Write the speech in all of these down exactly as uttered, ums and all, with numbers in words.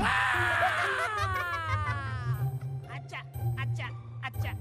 啊！啊嚓！啊嚓！啊嚓！啊！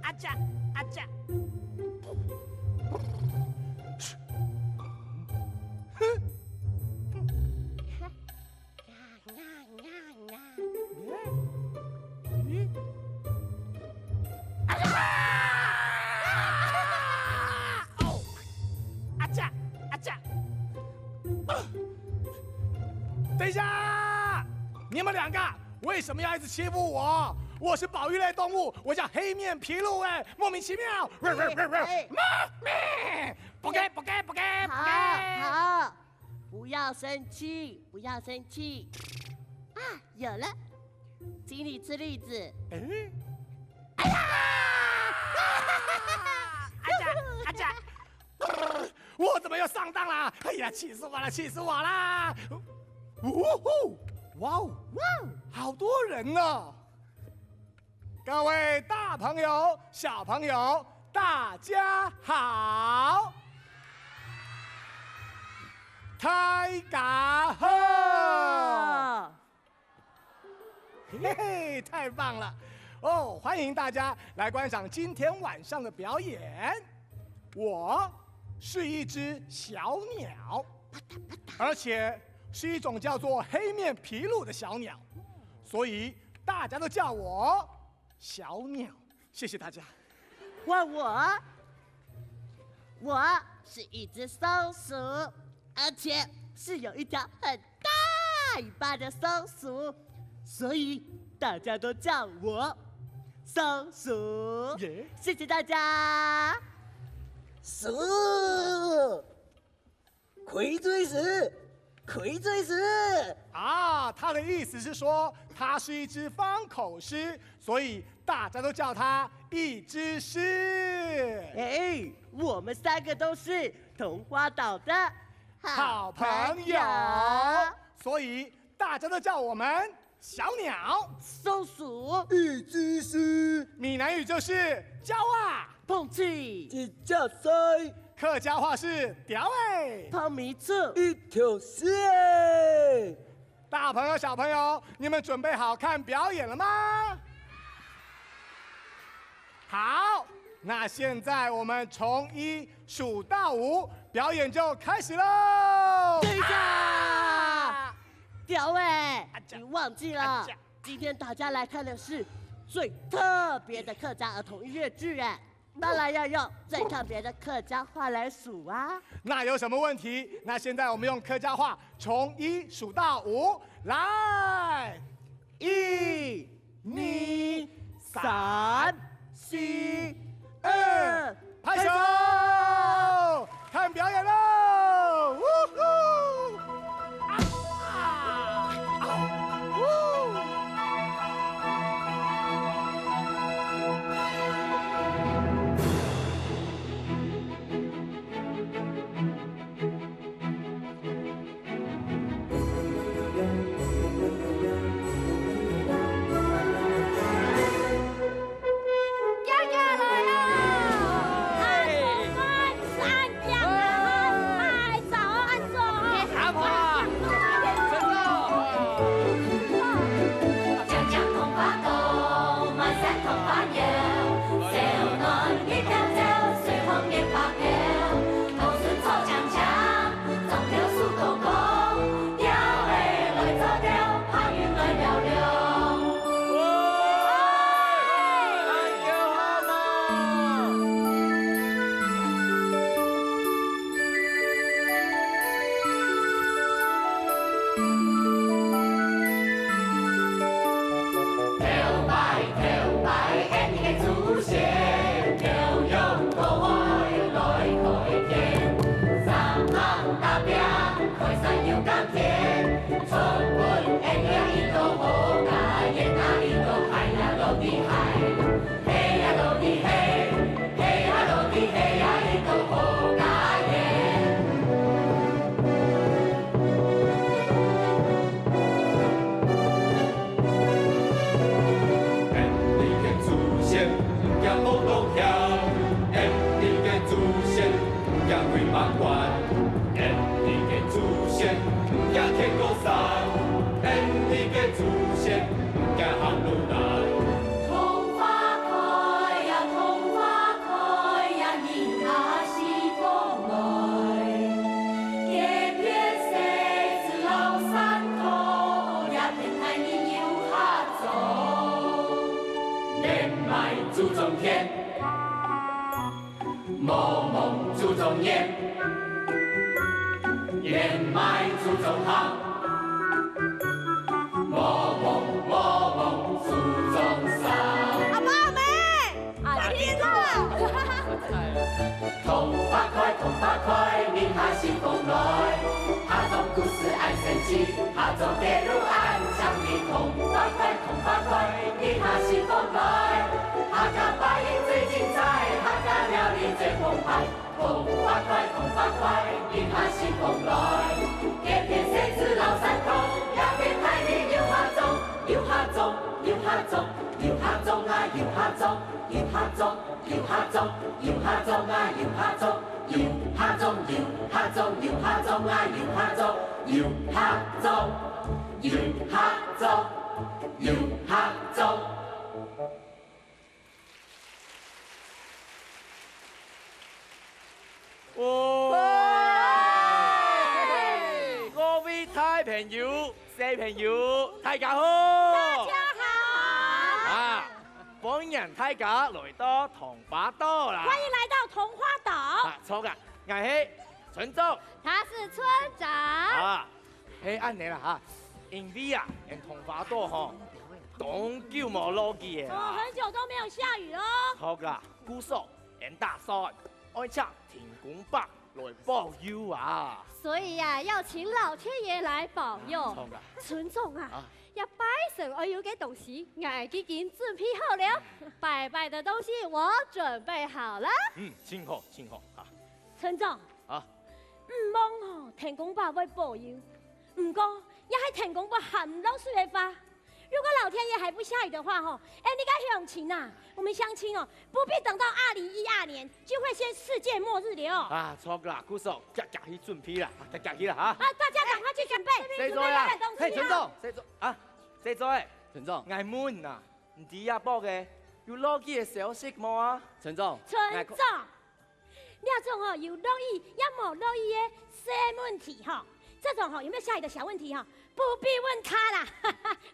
啊嚓！啊嚓！咦？啊！哦！啊嚓！啊嚓！等一下！你们两个为什么要一直欺负我？我是保育类动物，我叫黑面琵鹭哎，莫名其妙！喂喂喂喂！哎，妈咪！不给不给不给不给！好，好，不要生气，不要生气。啊，有了，请你吃栗子。哎，哎呀！啊嚓！啊嚓！我怎么又上当啦？哎呀，气死我了，气死我啦！呜呼！哇哦，哇哦，好多人呢！各位大朋友、小朋友，大家好！大家好！ 嘿嘿，太棒了！哦，欢迎大家来观赏今天晚上的表演。我是一只小鸟，而且是一种叫做黑面琵鹭的小鸟，所以大家都叫我小鸟。谢谢大家。换我，我是一只松鼠，而且是有一条很大尾巴的松鼠，所以大家都叫我松鼠。耶！谢谢大家。鼠，开嘴鼠，开嘴鼠。啊，他的意思是说，他是一只方口狮，所以大家都叫他一只狮。哎，我们三个都是桐花岛的好朋友。所以大家都叫我们小鸟。松鼠。一只狮。闽南语就是叫啊。碰气。一只狮。客家话是条欸。碰米醋。一条丝欸。大朋友、小朋友，你们准备好看表演了吗？ 好，那现在我们从一数到五，表演就开始喽！等一下，啊！条欸，啊，这，你忘记了，啊，这，今天大家来看的是最特别的客家儿童音乐剧，哎，当然要用最特别的客家话来数啊。那有什么问题？那现在我们用客家话从一数到五，来。 一、二、三、四、二，拍手，看表演喽！呜呼！啊！啊！呜！恁呢个祖先，毋驚無路行，恁呢个祖先，毋驚鬼馬關，恁呢个祖先，毋驚天高山，恁呢个祖先，毋驚行路難。桐花開呀，桐花開呀，人客四方來。 街邊細子老山頭，這片大地有客種。連麥祖宗田，毛毛祖宗園，連麥祖宗行，毛毛毛毛祖宗山。阿爸阿姆， 啊，天啊！桐花開，桐花開，人客四方來。客庄故事恁神奇，客庄个路恁靚哩。桐花開，桐花開，人客四方來。客家話音最精彩，客家料理最澎湃。桐花開，桐花開，人客四方來。街邊細子老山頭，這片大地有客種，有客種，有客種，有客種啊，有客種，有客種。 有客種，有客種啊，有客種，有客種，有客種，有客種啊，有客種，有客種，有客種，有客種。喂！各位大朋友、小朋友，大家好！大家好！啊， 歡迎大家來到桐花島啦！歡迎來到桐花島。啊，著啊，𠊎係村長。他是村長。啊，係恁呢啦哈，因為啊，𫣆桐花島吼，當久無落雨了啦。哦，很久都沒有下雨了。著啊，故所𫣆打算愛請天公伯來保佑啊。所以呀，要請老天爺來保佑。著啊。村長啊，啊。 這拜神愛用个東西，𠊎既經準備好了。拜拜的東西我準備好了。嗯，真好，真好啊。村長，啊。毋望哦，天公伯會保佑，毋過也係天公伯喊毋落水个話。如果老天爺還不下雨的話吼，哎，你該鄉親啊，我們鄉親哦， 不必等到二零一二年就會先世界末日了。啊，著啦，故所遽遽去準備啦，遽遽去啦哈。啊，大家趕快去準備，細妹啊，準備那個東西啊。嘿，村長，細妹啊，細妹，村長。𠊎問啊，你知這駁仔有落雨个消息無啊？村長，村長，這種吼有落雨也無落雨个細問題吼， 這種吼，有沒有下雨的小問題哈，不必問他啦，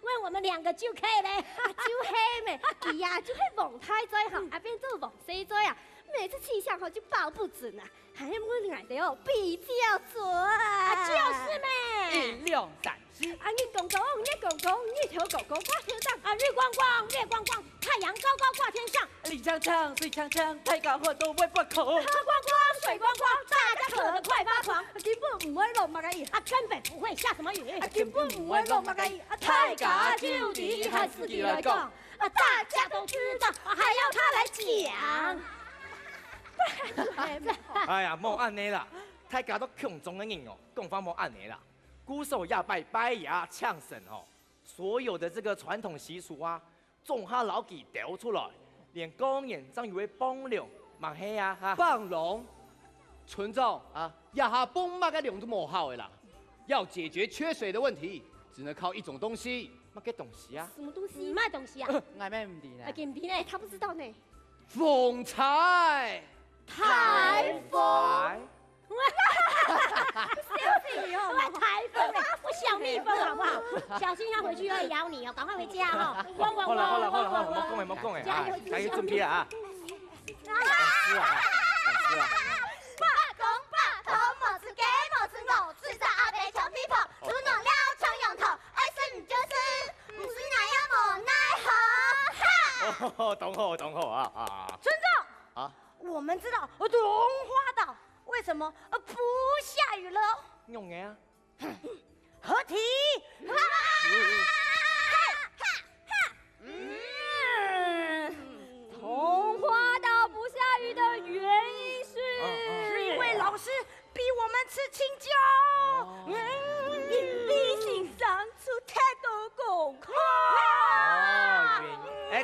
問我們兩個就可以了。啊，就係咩，佢呀，就係王大嘴吼，啊，變做王細嘴啊，每次氣象吼就報不準啊，還問𠊎兜哦比較準。啊，就是咩。一兩三四。啊，日光光，月光光，日頭高高掛頭頂。啊，日光光，月光光，太陽高高掛天上。 冷鏘鏘，水鏘鏘，大家汗都會發狂。河光光，水光光，大家渴得快發狂。根本毋會落麼个雨。啊，根本不會下什麼雨。啊，根本毋會落麼个雨。啊，大家就知，一開始佢來講。啊，大家都知道，啊，還要他來講。哎呀，莫恁呢啦，大家都共中个人哦，講話莫恁呢啦。故所這擺拜爺請神哦，所有的這個傳統習俗啊， 總下摎佢兜出來，連過年正有个放龍，嘛係啊哈。放龍？村長啊，這下放麼个龍都無效个啦，要解決缺水的問題，只能靠一種東西。麼个東西啊？什麼東西？什麼東西啊？𠊎乜毋知呢。啊，佢毋知呢。哎，他不知道呢。風颱。颱風。 小心哦，買颱風欸，我小蜜蜂好不好？小心它回去會咬你哦，趕快回家哦。汪汪汪，好了好了好了好了，莫講了莫講了啊，加油加油準備了啊。老師啊，老師啊。伯公伯婆，無出家無出我，水晶阿伯長臂婆，豬籠了長羊頭，愛食毋就食，毋食𠊎也無奈何，哈！哦，當好當好啊啊！村長，啊？我們知道桐花島 為什麼，呃，不下雨了？仰仔啊？合體！哈哈哈哈！嗯。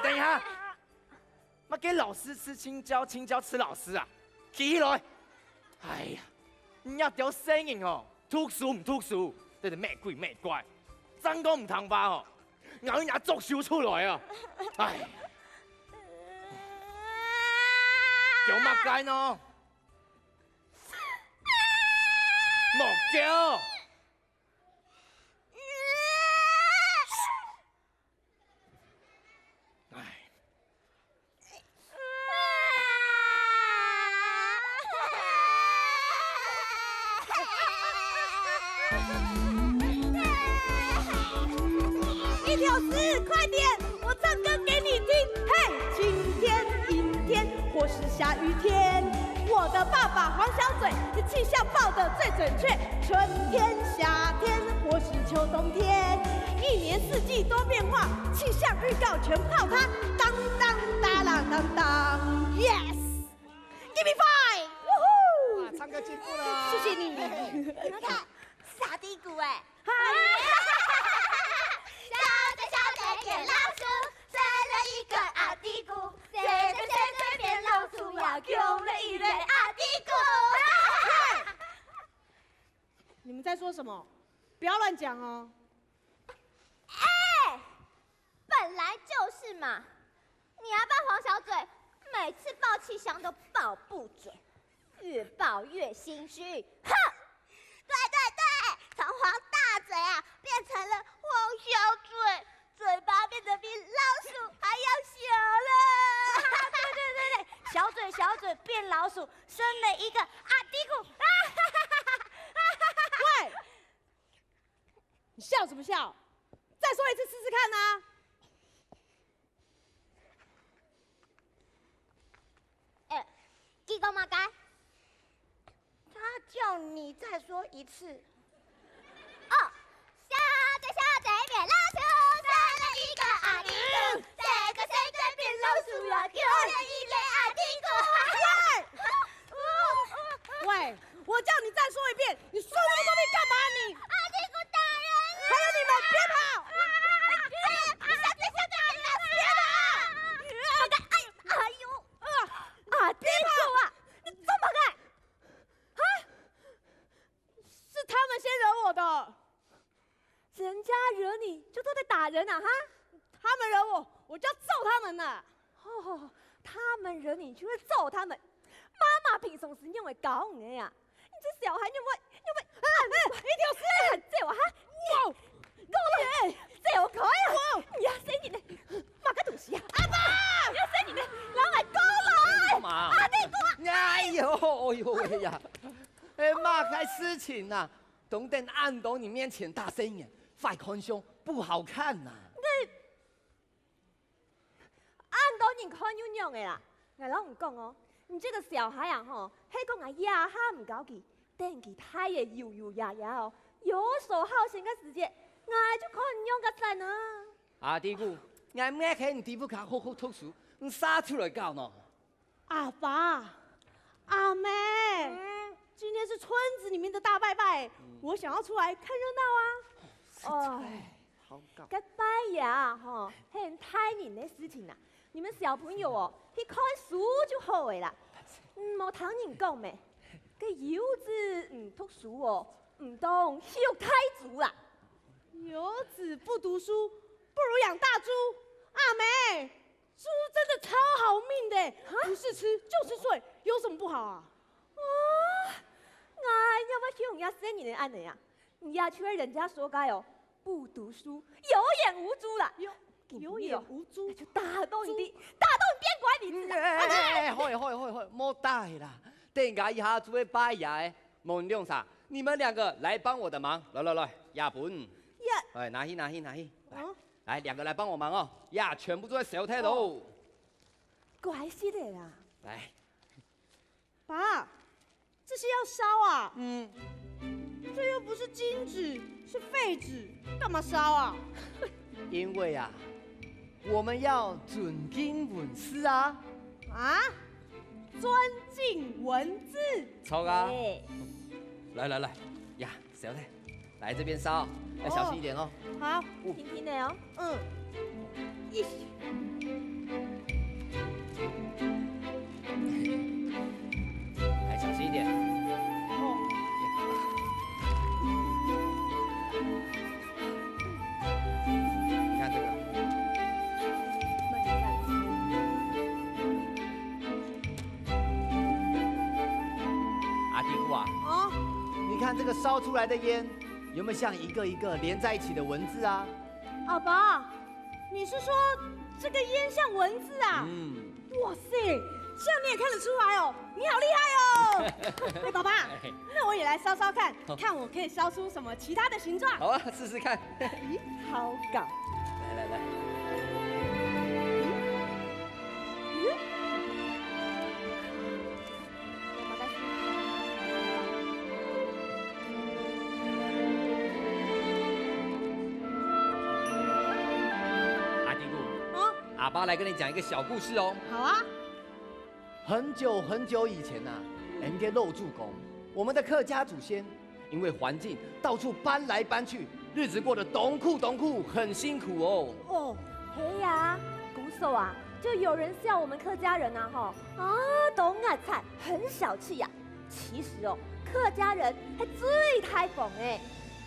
等一下，麼个老師吃青椒，青椒吃老師啊？起來！哎呀，你這兜細人哦，讀書毋讀書，真係乜鬼乜怪，正講毋聽話哦，𠊎愛拿捉手出來啊！哎，叫麼个呢？莫叫！ 哎。一条丝，快点，我唱歌给你听。嘿，晴天、阴天或是下雨天，我的爸爸黄小嘴，气象报得最准确。春天、夏天或是秋冬天，一年四季多变化，气象预告全靠它。当当哒啦当当，yes，give me five，呜呼！哇，唱歌进步了。谢谢你。你们看，是阿弟鼓哎。嗨。小嘴小嘴变老鼠，生了一个阿弟鼓，谁谁谁谁变老鼠啊，救了一个阿弟鼓。你们在说什么？不要乱讲哦。哎，本来就是嘛。你阿爸黄小嘴每次报气象都报不准，越报越心虚。哼！对对对，从黄大嘴啊变成了黄小嘴，嘴巴变得比老鼠还要小了。对对对对，小嘴小嘴变老鼠，生了一个阿弟鼓。喂，你笑什么笑？再说一次试试看啊！哎，结果嘛该？他叫你再说一次。哦，小嘴小嘴变老鼠，生了一个阿弟鼓，这个谁嘴变老鼠啊，救了一个阿弟鼓。喂，我叫你再说一遍，你说那么多遍干嘛你？阿弟鼓打人啊！还有你们，别跑！啊！小嘴小嘴变老鼠，别跑！哎，哎呦！ 啊，阿弟鼓啊，你做么个？啊？是他们先惹我的。人家惹你就都得打人啊，哈？他们惹我，我就要揍他们呐。哦，他们惹你就会揍他们。妈妈平常时用个教你呀，你这小孩，你会，你会，啊，哎，一条丝，这我哈，你，过来，这我可以啊，你要生你的，么个东西啊？阿爸，你要生你的，然后还过来，干嘛？阿弟鼓啊！哎呦，哎呦喂呀！哎，么个事情呐，懂得恁多人面前大声音，坏看相，不好看呐。恁多人看又仰个啦？𠊎摎你讲哦，你这个小孩啊吼，係讲𠊎這下毋教佢，等佢大个有有爺爺哦，有所好闲个時節，𠊎就看你仰个算啊。阿弟鼓，𠊎毋係喊你在屋下好好讀書，你煞出來搞喏。阿爸，阿姆，今天是村子里面的大拜拜，我想要出來看热闹啊。哦，好搞。个拜呀吼，係大人个事情啊，你們小朋友哦，去看書就好个啦。嗯，無聽人講咩？个有子毋讀書哦，毋當畜大豬啦。有子不讀書，不如養大豬。阿姆，豬真的超好命的，不是吃就是睡，有什麼不好啊？哦，哎呀，𠊎想也細人个恁呢啊，你也就係人家說个哦，不讀書，有眼無珠啦。有，有眼無珠，那就打到你的，打到你變乖為止啊！哎，哎，哎，好，好，好，好，莫打啦，等下一下就會拜爺个。 恁樣啊，你們兩個來幫我的忙，來來來，這本，耶，哎，拿去拿去拿去，來，哦，來，兩個來幫我忙哦，呀，全部都愛燒忒嘍。哦，乖死了啦！來，爸，這些要燒啊？嗯，這又不是金紙，是廢紙，幹嘛燒啊？因為啊，我們要尊敬文字啊。啊？ 尊敬文字。著啊。哎，來來來，呀，小姐，來這邊燒，要小心一點哦。好，哦，輕輕个哦。嗯，一，看这个烧出来的烟，有没有像一个一个连在一起的文字啊？阿爸，你是说这个烟像蚊子啊？嗯，哇塞，这样你也看得出来哦，你好厉害哦！哎，爸爸，那我也来烧烧看，看我可以烧出什么其他的形状。好啊，试试看。咦，好搞。来来来，咦，我把它阿弟牯，哦，阿爸来跟你讲一个小故事哦。好啊。很久很久以前呐、啊，人家老祖公，我们的客家祖先，因为环境到处搬来搬去，日子过得当苦当苦，很辛苦哦。哦，嘿呀，古早啊，就有人笑我们客家人啊，吼，啊，都爱菜，很小气呀、其实哦，客家人还最开放哎，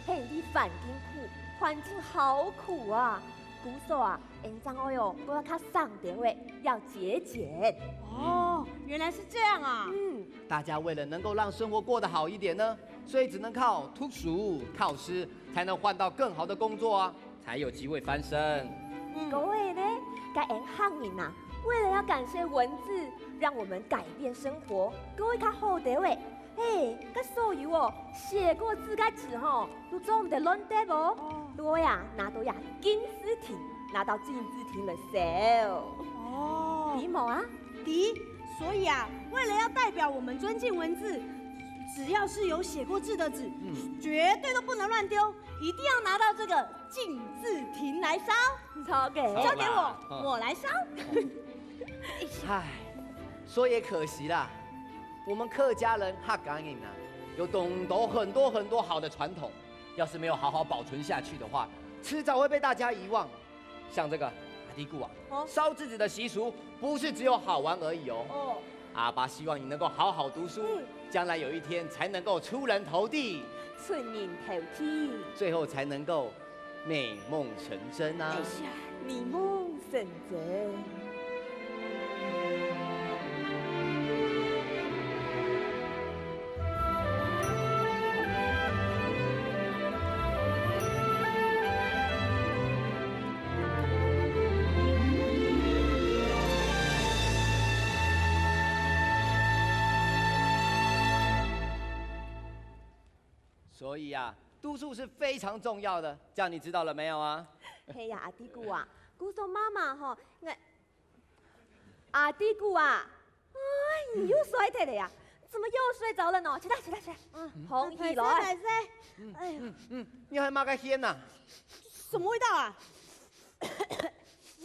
嘿，你环境苦，环境好苦啊。古早啊，人讲哦哟，不要看上点位，要节俭。哦，原来是这样啊。嗯，大家为了能够让生活过得好一点呢，所以只能靠读书、考试，才能换到更好的工作啊，才有机会翻身。各位呢，该人客人呐，为了要感谢文字，让我们改变生活，各位看好的位，嘿，该所有哦，写过字个字吼，都做毋得乱跌哦。如果呀，拿到呀金字亭，拿到金字亭来烧。哦，你冇啊？的，所以啊，为了要代表我们尊敬文字，只要是有写过字的纸，绝对都不能乱丢，一定要拿到这个敬字亭来烧。超给。交给我好啦，我来烧。唉，说也可惜啦，我们客家人、客家人啊，有懂得很多很多好的传统，要是没有好好保存下去的话，迟早会被大家遗忘。像这个阿弟牯啊，哦烧字纸的习俗不是只有好玩而已哦。哦，阿爸希望你能够好好读书，嗯将来有一天才能够出人头地，出人头地。最后才能够美梦成真啊。美梦成真。所以啊，读书是非常重要的，这样你知道了没有啊？嘿呀，阿弟牯啊，古早妈妈吼，哎，阿弟牯啊，哎，你又睡忒了呀？怎么又睡着了呢？起来，起来，起来，嗯，捧起来。来，哎呀，嗯，你还骂个天呐？什么味道啊？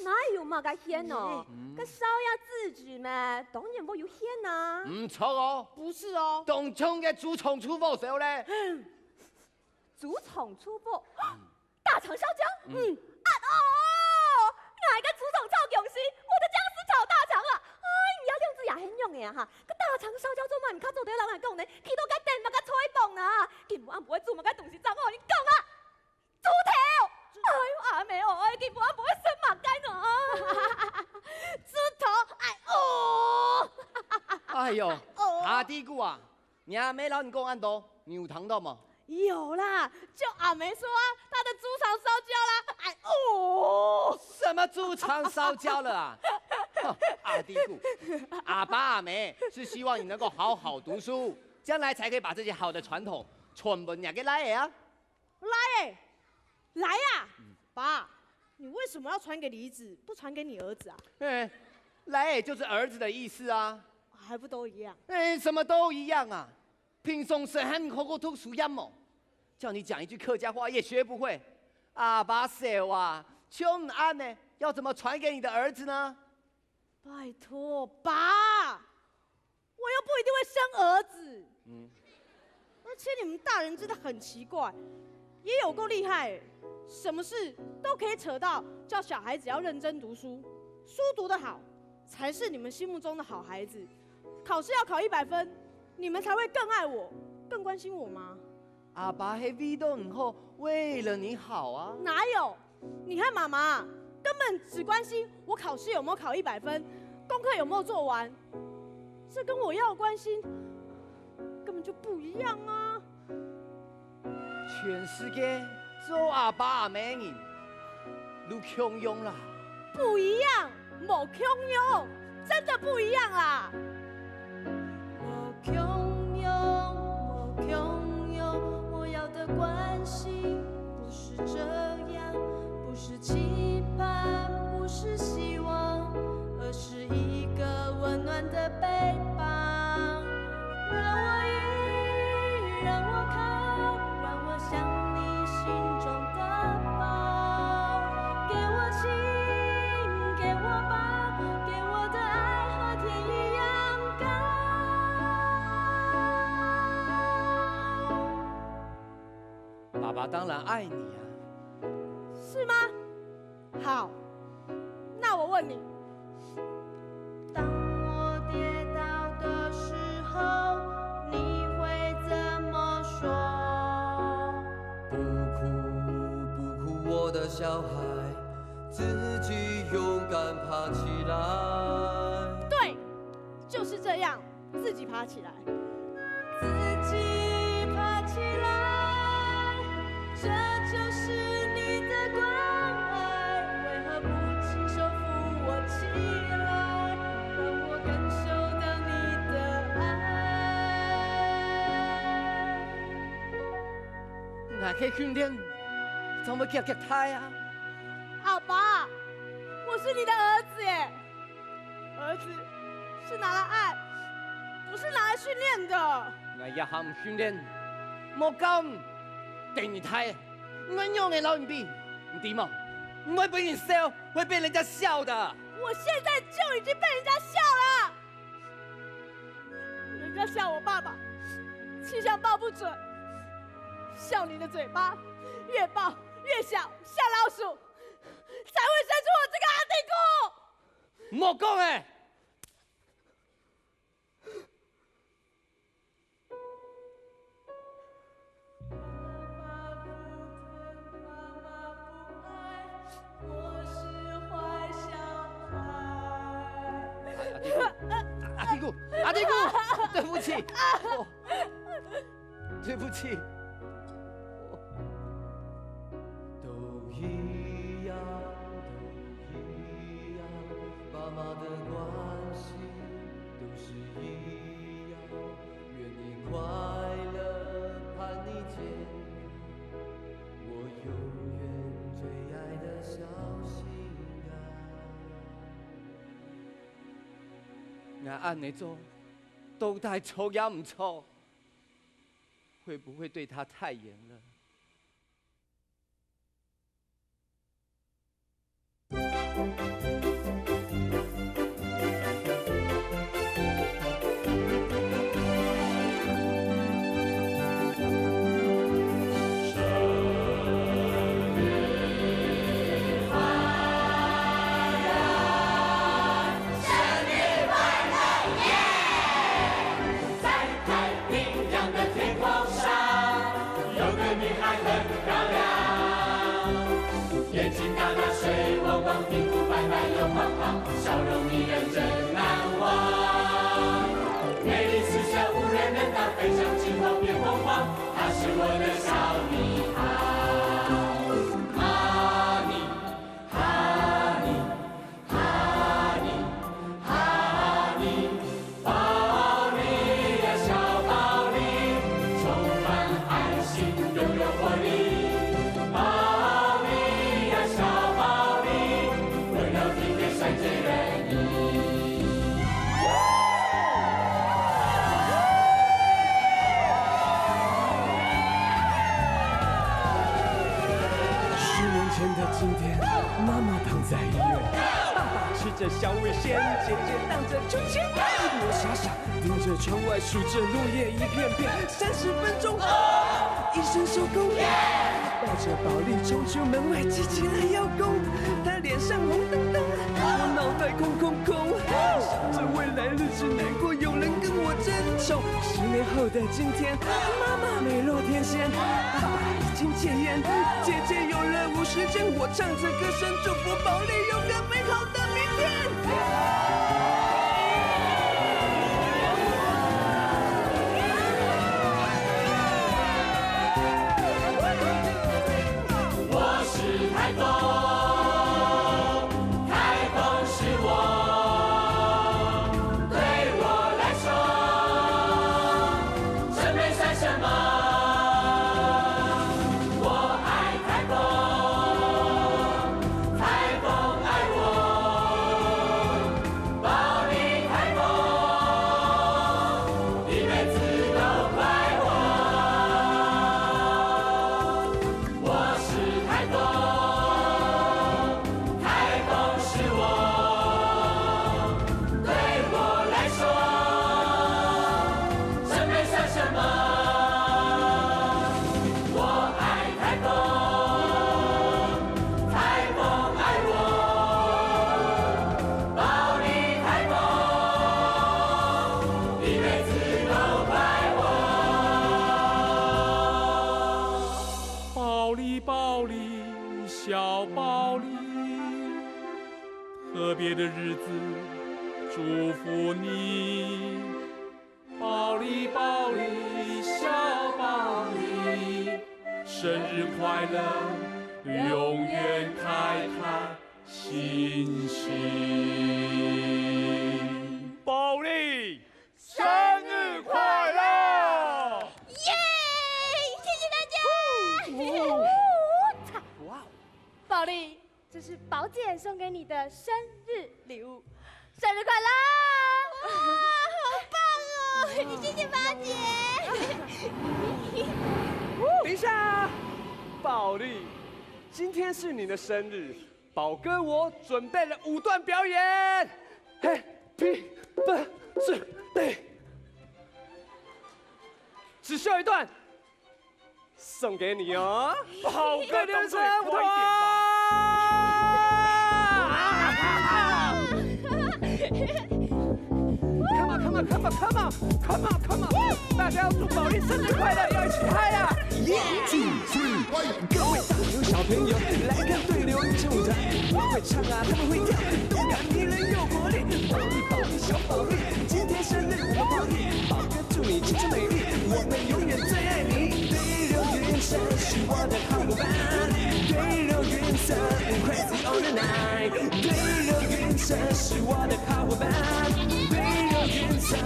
哪有么个天呢？个烧呀自己嘛，当然会有天呐。唔错哦，不是哦，当冲个猪肠出火烧嘞。猪肠出火，大肠烧焦。嗯，啊哦，哪个猪肠炒东西？我的家是炒大肠了。哎，你要用字也很用的哈，个大肠烧焦做么？你看做对人来讲呢，提到该点么个吹风呢？今晚不会做么个东西，张我你讲啊！ 猪头！哎呦，阿妹哦，哎，今晡暗晡会食麼个呢？猪头，哎哦！哎呦，哦阿弟牯啊，你阿妹摎你講恁多，你有聽到無？有啦，就阿梅说啊，她的豬腸烧焦啦，哎哦！什麼豬腸燒焦了啊？哼，阿弟牯，阿爸阿妹是希望你能夠好好讀書，將來才可以把這些好的傳統傳分你个倈仔啊。來欸，來呀、爸，你為什麼要傳給梨子，不傳給你兒子啊？哎，倈仔就是兒子的意思啊。還不都一樣？哎，什麼都一樣啊？平常時還好好讀書也無，叫你講一句客家話也學不會。阿爸愁啊，就恁呢，要怎麼傳給你的兒子呢？拜託，爸，我又不一定會生兒子。嗯而且你們大人真的很奇怪，也有夠厲害欸，什麼事都可以扯到叫小孩子要認真讀書，書讀得好才是你們心目中的好孩子，考試要考一百分，你們才會更愛我，更關心我嗎？阿爸係為著你好，為了你好啊。哪有？你看媽媽根本只關心我考試有沒有考一百分，功課有沒有做完，這跟我要的關心根本就不一樣啊！全世界做阿爸阿姆个人都共樣啦。不一樣，無共樣，真的不一樣啦！無共樣，無共樣，我要的關係不是這樣，不是期盼，不是希望，而是 是一個溫暖的臂膀，讓我依，讓我靠，讓我像你心中的寶，給我親，給我抱，給我的愛和天一樣高。爸爸當然愛你啊。是嗎？好，那我問你， 當我跌倒的時候，你會怎麼說？不哭，不哭，我的小孩，自己勇敢爬起來。對，就是這樣，自己爬起來。 自己爬起來，這就是你的關愛，為何不親手扶我起來，讓我感受到你的愛？若个訓練，做麼个遽遽停啊？阿爸，我是你的兒子耶！ 兒子是拿來愛，不是拿來訓練的。𠊎這下毋訓練，無教，等你大，𠊎仰般摎你比，你知無？你會分人笑，會被人家笑的。我現在就已經被人家笑了。人家笑我爸爸，氣象報不準，笑你的嘴巴越爆越小，像老鼠，才會生出我這個阿弟牯。 莫講欸！阿弟牯，阿弟牯，阿弟牯，對不起。 對不起。都一樣，都一樣，爸媽的關係都是一樣。願你快樂，盼你健康，我永遠最愛的小心肝。𠊎恁呢做，到底著也毋著？ 會不會對他太嚴了？十年前的今天，媽媽躺在醫院，爸爸吃著小米線，姐姐盪著秋千，我傻傻盯著窗外，數著落葉一片片。三十分鐘後，醫生收工，抱著寶莉衝出門外，姐姐來邀功，她臉上紅燈燈，我腦袋空空空，想著未來日子難過，有人跟我爭寵。十年後的今天，媽媽美若天仙，爸爸已經戒菸，姐姐有了無時間，我唱著歌聲祝福寶莉有個美好的明天。特别的日子，祝福你。宝莉，宝莉，小宝莉，生日快乐，永远开开心心。宝莉，生日快乐！耶！谢谢大家。哇哦！宝莉，这是宝姐送给你的生日礼物，生日快乐！哇，好棒哦！谢谢宝姐。等一下，宝莉，今天是你的生日，宝哥我准备了五段表演。Happy birthday！只需要一段，送给你哦。宝哥，动作也快一点吧。Come on, come on, come on, come on, come on, come on！大家要祝宝莉生日快乐，要一起嗨呀！One, two, three, four！各位大朋友小朋友，来看对流音舞台，他们会唱啊，他们会跳，动感迷人有活力。宝莉宝莉小宝莉，今天生日我们 party，宝哥祝你青春美丽，我们永远最爱你。对流云社是我的好伙伴，对流云社 crazy all the night。对流云社是我的好伙伴，对流云社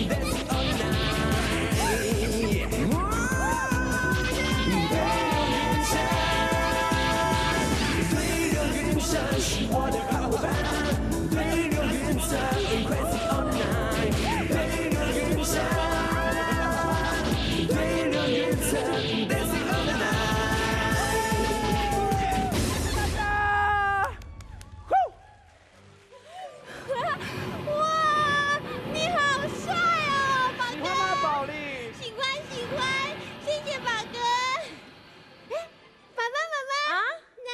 dancing all the night。对流云社，对流云社是我的好伙伴，对流云社 crazy all the night。对流云社，对流云社 dancing all the night。哇，你好帅哦，宝哥！喜欢吗，宝莉？喜欢，喜欢，谢谢宝哥。哎，爸爸妈妈，啊？那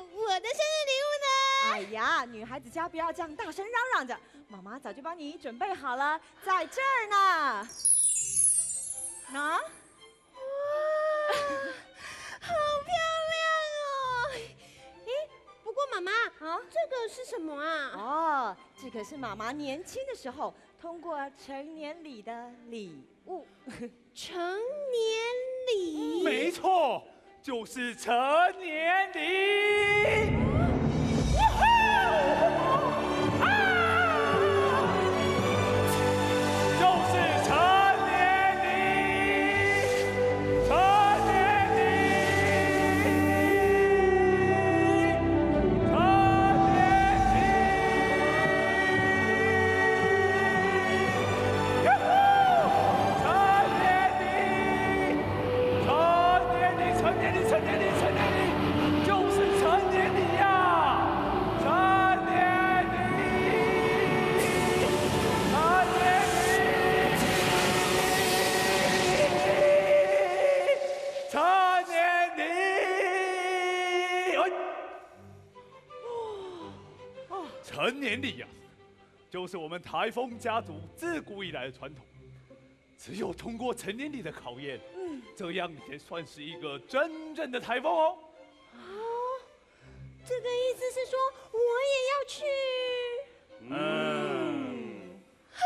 我的生日礼物呢？哎呀，女孩子家不要这样大声嚷嚷着，妈妈早就帮你准备好了，在这儿呢。喏。 哇，好漂亮哦！诶，不过妈妈，啊？这个是什么啊？哦，这可是妈妈年轻的时候通过成年礼的礼物。成年礼？没错，就是成年礼。 就是成年礼，成年礼，成年礼，哟呼，成年礼。 成年礼，成年礼，成年礼，成年礼，就是成年礼呀！成年礼，成年礼，成年礼，哎，哦，成年礼呀，就是我们台风家族自古以来的传统。 只有通过成年礼的考验，嗯。这样你才算是一个真正的台风哦。哦，这个意思是说我也要去？嗯。哈！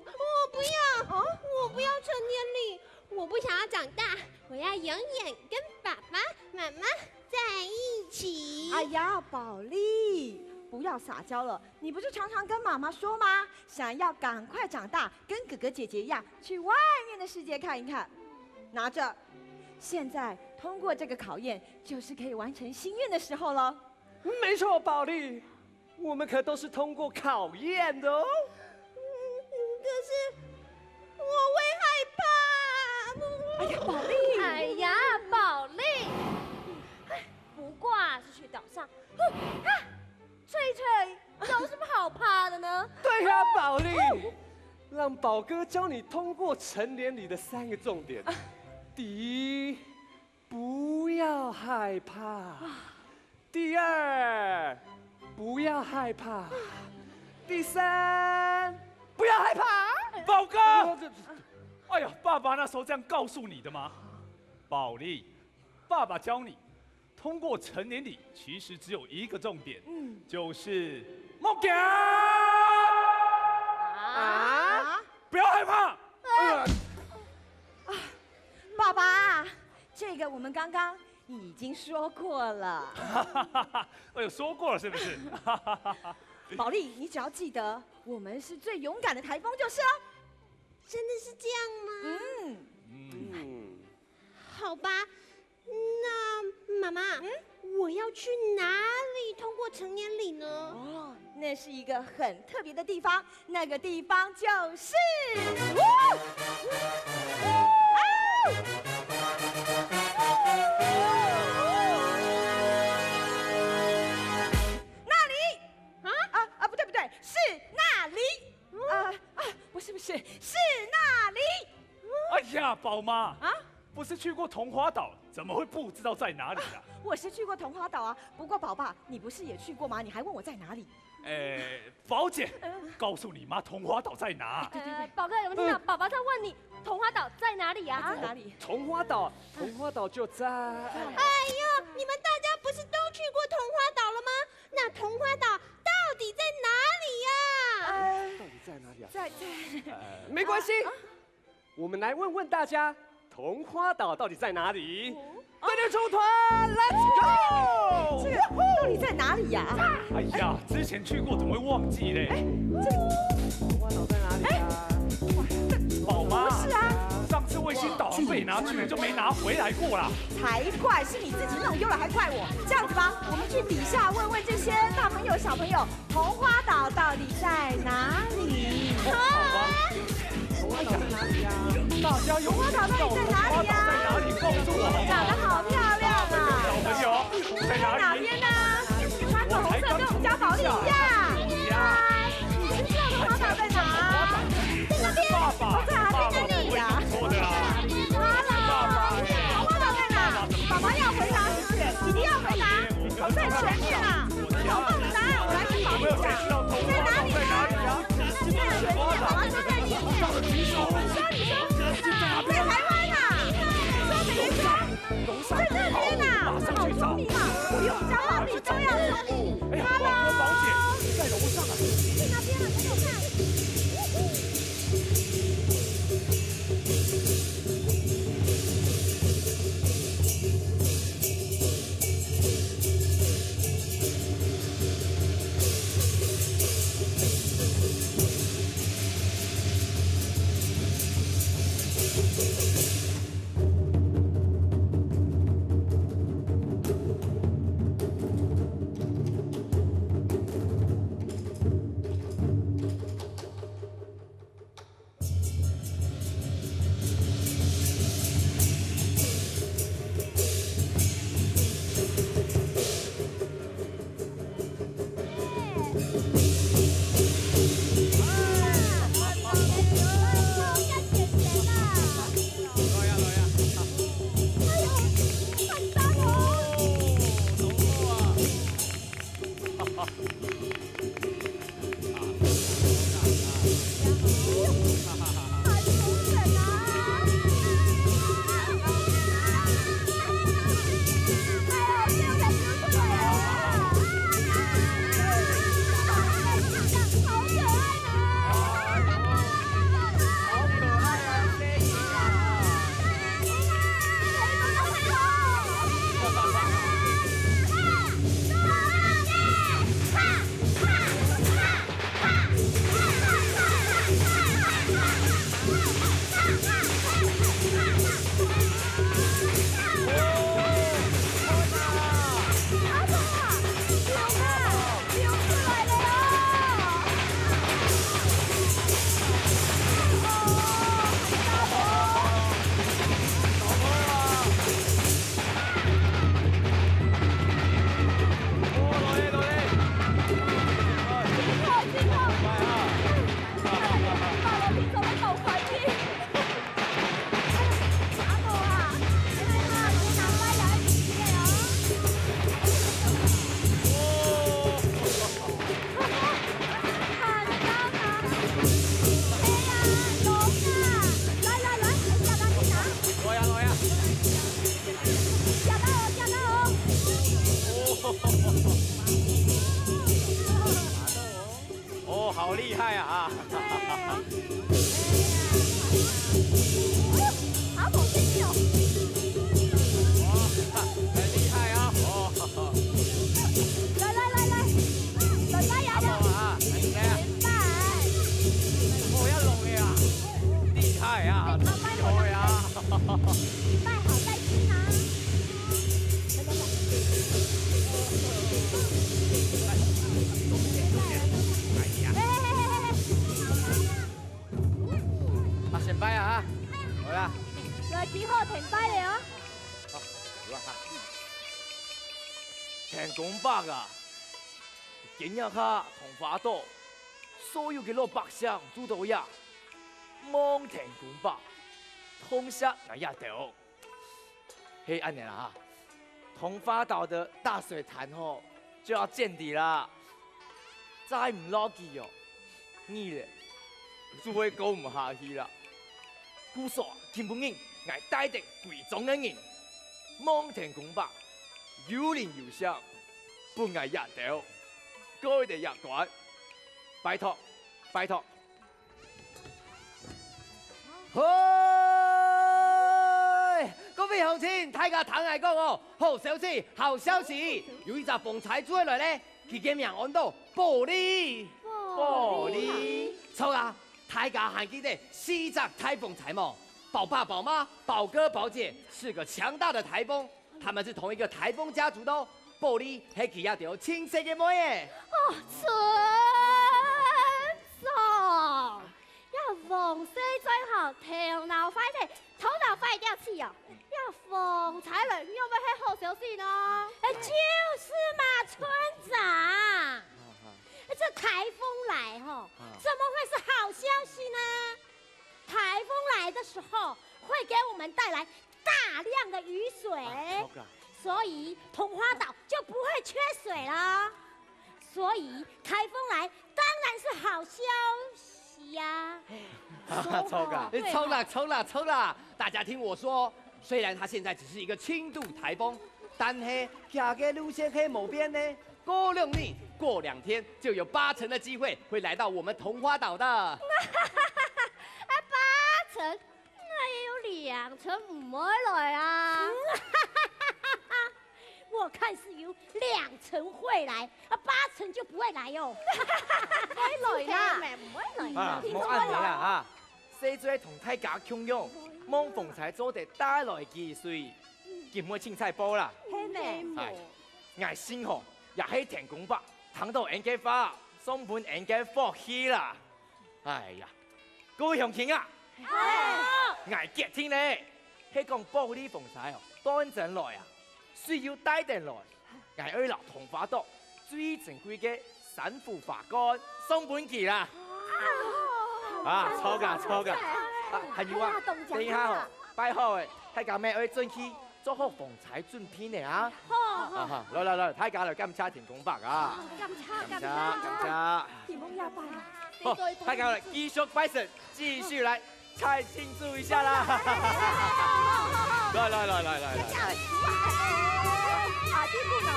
我不要，哦？我不要成年礼，我不想要长大，我要永远跟爸爸妈妈在一起。哎呀，宝莉，不要撒娇了， 你不是常常跟妈妈说吗？想要赶快长大，跟哥哥姐姐一样，去外面的世界看一看。拿着，现在通过这个考验，就是可以完成心愿的时候了。没错，宝莉，我们可都是通过考验的哦。嗯，可是我会害怕。哎呀，宝莉！哎呀，宝莉！哎，不过啊，是去岛上，哼啊， 吹吹，有什么好怕的呢？对呀，宝莉，让宝哥教你通过成年礼的三个重点。第一，不要害怕。第二，不要害怕。第三，不要害怕。宝哥！呃，这，哎呀，爸爸那时候这样告诉你的吗？宝莉，爸爸教你，通过成年礼其实只有一个重点，嗯，就是莫惊，啊？不要害怕。爸爸，这个我们刚刚已经说过了。哎呦，说过了是不是？宝莉，你只要记得，我们是最勇敢的台风就是了。真的是这样吗？嗯。嗯。好吧，那妈妈，嗯？我要去哪里通过成年礼呢？哦，那是一个很特别的地方，那个地方就是，啊！那里！啊？啊，啊，不对，不对，是那里。啊，啊，不是，不是，是那里。哎呀，宝妈，啊？不是去过桐花岛，怎么会不知道在哪里啊？我是去过桐花岛啊，不过宝爸，你不是也去过吗？你还问我在哪里？哎，宝姐，嗯。告诉你妈桐花岛在哪。对，对，对。呃，宝哥，有没有听到？嗯。爸爸在问你桐花岛在哪里啊？在哪里？桐花岛，桐花岛就在……哎呦，你们大家不是都去过桐花岛了吗？那桐花岛到底在哪里呀？呃，到底在哪里啊？在，在……呃，没关系，啊？我们来问问大家，桐花岛到底在哪里？哦。跟着冲团，Let's go！这个到底在哪里呀？哎呀，之前去过，怎么会忘记嘞？哎，这个桐花岛在哪里啊？哎，宝妈，不是啊。上次卫星导航被你拿去了，就没拿回来过啦。才怪，是你自己弄丢了还怪我。这样子吧，我们去底下问问这些大朋友小朋友，桐花岛到底在哪里？好啊。桐花岛在哪里啊？大家有没有知道桐花岛在哪里？桐花岛在哪里？告诉我好不好？长得好漂亮啊！小朋友，在哪里？在哪边呢？穿粉红色，跟我们家宝莉一样。嗨，你知道桐花岛在哪？在那边。爸爸，我在哪边？在那里呀。爸爸，你错的啦。Hello，桐花岛在哪？爸爸要回答，是不是？一定要回答。 在前面啊！好棒的答案，我来跟宝莉讲，在哪里啊？在前面，宝宝正在念。你说，你说，在台湾啊？你说，妹妹说，在那边啊！好聪明啊！我有家宝贝都要送你。Hello，在那边啊，在那边。好厲害啊！哈，好猛劲哦！哇，很厉害啊！哦，来来来来，来来呀阿宝啊，很厉害啊！来！哦，要龙的啊，厉害啊，厉害啊！拜好再见啊！来来来，哎哎哎哎哎！啊，先拜啊，好啦。来，几号停拜了啊？天公伯啊，今日下桐花島，所有个老百姓住到呀，望天公伯，痛惜𠊎這兜。係恁呢啦，桐花島个大水潭吼，就要見底啦，再毋落去哦， 日仔就會過毋下去啦。故所今晡日，𠊎帶等歸莊个人，望天公伯，有靈有聖，分𠊎這兜過一個這關。拜託，拜託。嘿！各位鄉親，大家聽𠊎講哦，好消息，好消息！有一隻風颱吹來咧， 佢个名安到寶莉。寶莉。著啊，大家還記得四隻颱風颱無？寶爸、寶媽、寶哥、寶姐，四個強大的颱風，他們是同一個颱風家族的哦。寶莉係佢這兜親生个妹仔。哦，村長，這王世嘴吼，頭腦壞忒，頭腦壞掉去哦！這風颱來，仰會係好消息呢？哎，就是嘛，村長。 哎，這颱風來吼，怎麼會是好消息呢？颱風來的時候會給我們帶來大量的雨水，啊，糟糕。所以桐花島就不會缺水了。所以颱風來當然是好消息呀。糟糕。著啦，著啦，著啦！大家聽我說，雖然它現在只是一個輕度颱風，但係佢个路線係無變呢。過兩日、過兩天，就有八成的機會會來到我們桐花島的。啊，八成，那也有兩成毋會來啊。我看是有兩成會來，啊，八成就不會來哦。會來啦，毋會來啊，莫恁呢啦哈！世嘴同大家共樣，望風颱做得帶來雨水，今晡日凊彩報啦。係呢。哎，𠊎信吼，也係天公伯聽到恩个話，送分恩个福氣啦。哎呀，各位鄉親啊，𠊎決定咧，係講寶莉風颱哦，斷等來啊，水又帶等來，𠊎愛摎桐花島最珍貴个珊瑚花冠送分佢啦。啊，著啊，著啊！啊，還有啊，等一下吼，拜好誒，大家乜愛轉去做好風颱準備呢啊！好，啊哈，來來來，大家來感謝天公伯啊！感謝感感謝感謝。謝！天公伯拜。好，大家來繼續拜神，繼續來再慶祝一下啦！來來來來來來！阿弟牯啊，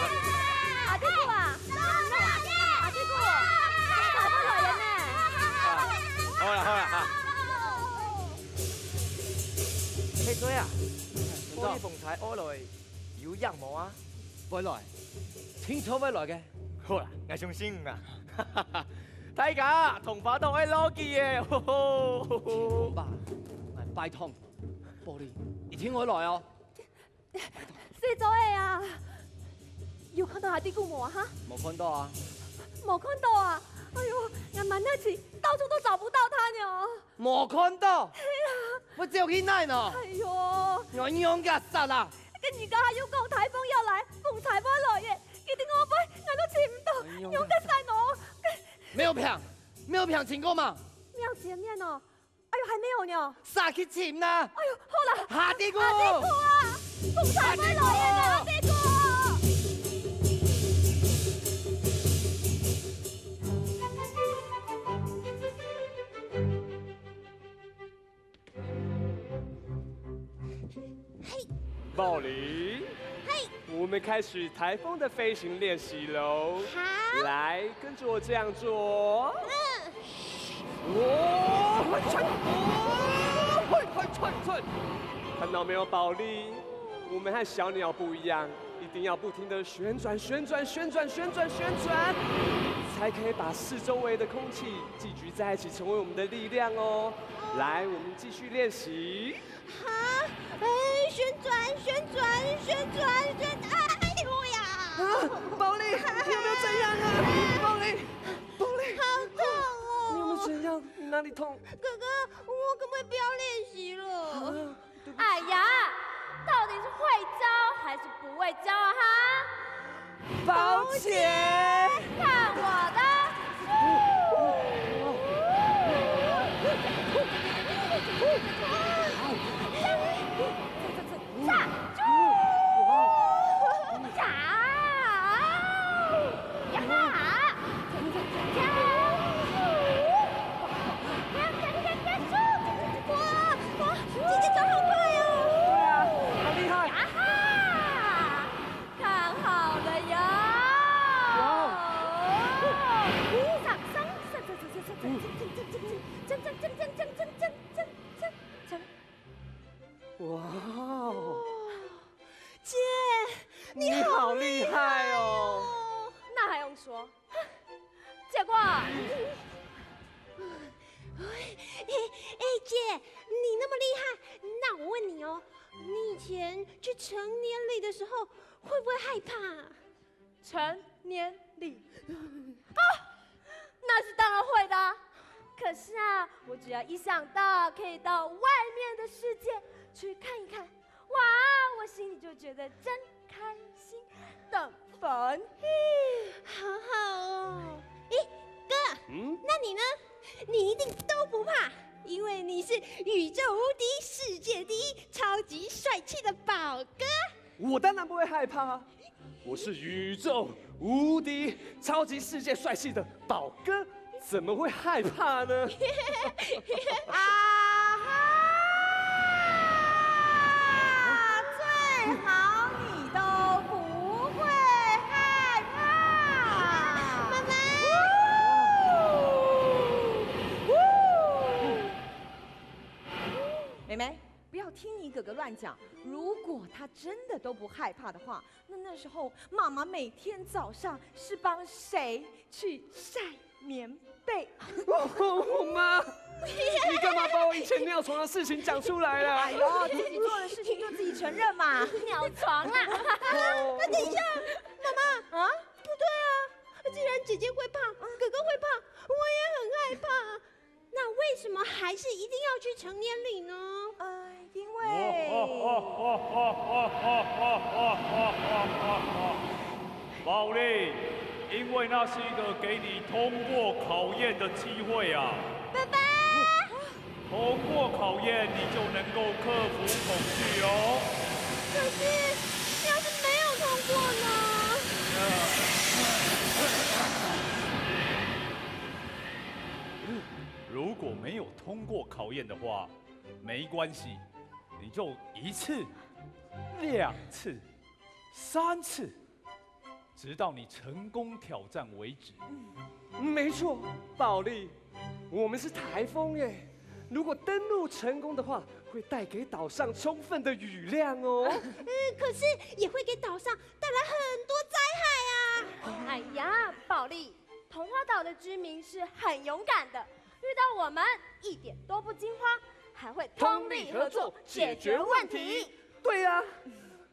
阿弟牯啊，阿弟牯，大家來了呢。好啦好啦哈！世嘴啊，寶莉風颱愛來有影無啊？會來，定著會來个。好啦，𠊎相信你啊！大家，桐花島愛落雨耶！吼吼！爸，哎，拜託，寶莉，一定會來哦。世嘴啊，有看到阿弟牯無啊？哈？無看到啊。無看到啊？哎喲，𠊎滿哪仔到處都找不到他呢。無看到？係啊。會走去哪呢？哎喲，𠊎仰結煞啊！跟你講，還有講颱風要來，風颱要來耶，佢在外背，𠊎都尋毋到，仰結煞呢？沒有病，沒有病尋過嗎？廟前面哦，哎喲，還沒有呢。煞去尋啦！哎喲，好啦，阿弟牯！阿弟牯啊，風颱要來耶，阿弟牯！寶莉，嘿，我们开始台风的飞行练习喽。好。来，跟着我这样做。嗯。哦，快穿，哦，快，快穿，穿。看到没有，宝莉？我们和小鸟不一样，一定要不停的旋转、旋转、旋转、旋转、旋转，才可以把四周围的空气聚集在一起，成为我们的力量哦。来，我们继续练习。 哈，哎，旋转，旋转，旋转，旋，哎呦呀！啊，宝莉，你有没有怎样啊？宝莉，宝莉，好痛哦！你有没有怎样？你哪里痛？哥哥，我可不可以不要练习了？啊，对不起。哎呀，到底是会招还是不会招啊？哈？ 宝姐，看我的！哇，哇，姐姐转好快哦！对啊，好厉害！呀哈！ 看好了哟！哇哦！上，上，上，上，哇哦！姐，你好厉害哦！那还用说？结果，哎，哎，姐，你那么厉害，那我问你哦，你以前去成年礼的时候，会不会害怕？成年礼？啊，那是当然会的啊。可是啊，我只要一想到可以到外面的世界去看一看，哇，我心里就觉得真开心，等 烦。好好哦。咦，哥，嗯？那你呢？你一定都不怕，因为你是宇宙无敌、世界第一、超级帅气的宝哥。我当然不会害怕啊，我是宇宙无敌、超级世界帅气的宝哥。 怎么会害怕呢？啊哈！最好你都不会害怕。妈妈。妹妹，不要听你哥哥乱讲。如果他真的都不害怕的话，那那时候妈妈每天早上是帮谁去晒棉被？我妈，你干嘛把我以前尿床的事情讲出来了？哎呦，自己做的事情就自己承认嘛。尿床啦！那等一下，妈妈啊，不对啊，既然姐姐会怕，哥哥会怕，我也很害怕。那为什么还是一定要去成年礼呢？呃，因为……宝莉，因为那是一个给你通过考验的机会啊。爸爸，通过考验，你就能够克服恐惧哦。可是，要是没有通过呢？如果没有通过考验的话，没关系，你就一次、两次、三次，直到你成功挑战为止。没错，宝莉，我们是台风耶，如果登陆成功的话，会带给岛上充分的雨量哦。嗯，可是也会给岛上带来很多灾害啊。哎呀，宝莉，桐花岛的居民是很勇敢的，遇到我们一点都不惊慌，还会通力合作解决问题。对呀，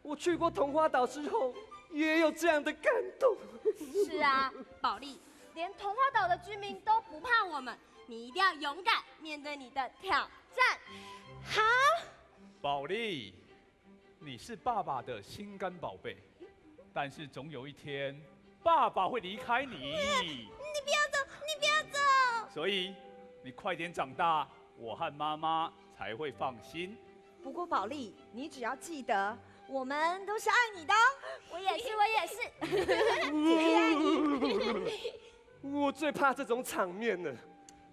我去过桐花岛之后，也有这样的感动。是啊，宝莉，连桐花岛的居民都不怕我们，你一定要勇敢面对你的挑战。好，宝莉，你是爸爸的心肝宝贝，但是总有一天，爸爸会离开你。你不要走，你不要走。所以，你快点长大，我和妈妈才会放心。不过，宝莉，你只要记得，我们都是爱你的哦。我也是，我也是。我最怕这种场面了。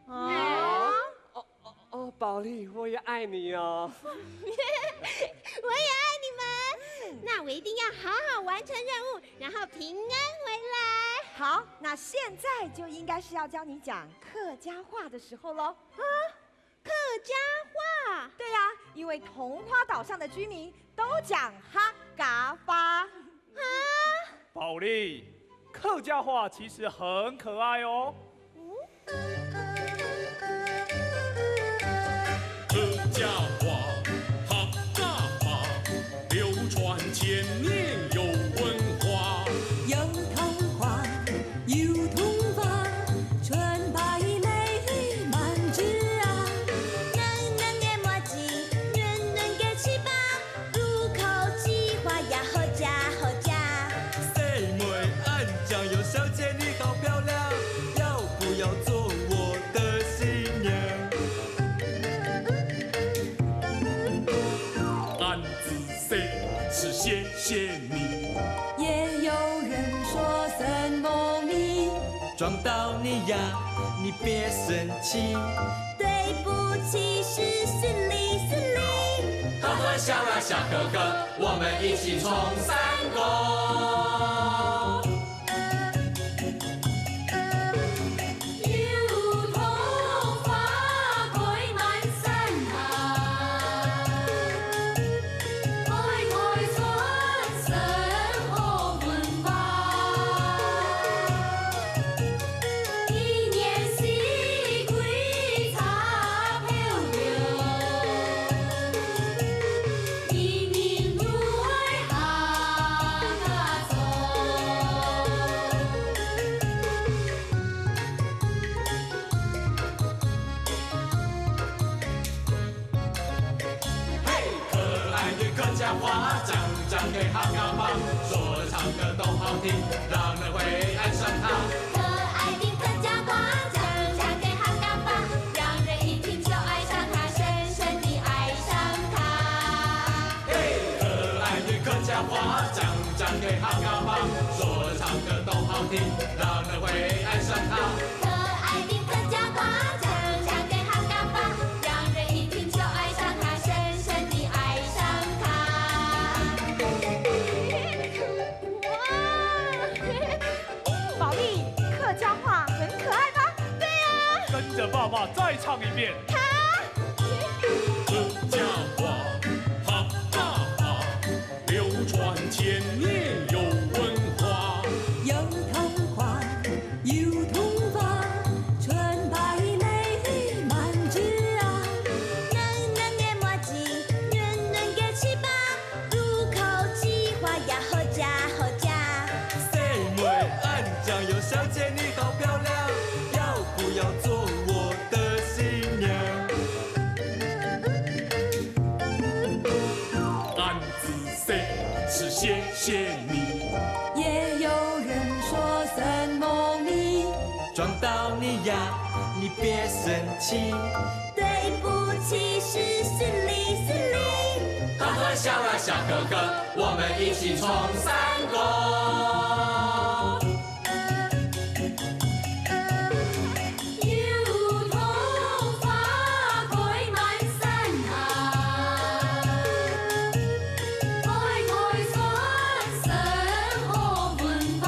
啊？哦哦哦，宝莉，我也爱你哦。我也爱你们。那我一定要好好完成任务，然后平安回来。好，那现在就应该是要教你讲客家话的时候喽。啊，客家话？对呀，因为桐花岛上的居民都讲客家话。啊？宝莉，客家话其实很可爱哦。 客家话，客家话，流传千年有文化。有桐花，有桐花，传百里满枝啊。软软个麻子，软软个翅膀，入口即化呀，好食，好食。細妹恁靚，有小姐你好漂亮，要不要做我的新娘？俺仔细，是谢谢你。也有人说什么你撞到你呀，你别生气。对不起，是失礼，失礼。呵呵，笑啊笑呵呵，我们一起唱山歌。 嘿，可爱的客家话，讲讲给客家话，说的唱歌都好听，让人会爱上它。可爱的客家话，讲讲给客家话，让人一听就爱上它，深深地爱上它。 嘿，可爱的客家话，讲讲给客家话，说的唱歌都好听，让人会爱上它。可爱的客家话，讲讲给客家话，让人一听就爱上它，深深地爱上它。哇！宝莉，客家话很可爱吧？对啊。跟着爸爸再唱一遍。好。 客家话，客家话，流传千年有文化。有桐花，有桐花，传百里满枝啊。软软个麻子，软软个翅膀，入口即化呀，好食，好食。細妹恁靚，有小姐你好漂亮，要不要做我的新娘？ 俺仔细，是谢谢你。也有人说什么你撞到你呀，你别生气。对不起，是失礼，失礼。呵呵，笑啊笑呵呵，我们一起唱山歌。 有桐花开满山啊，开开山生好文化。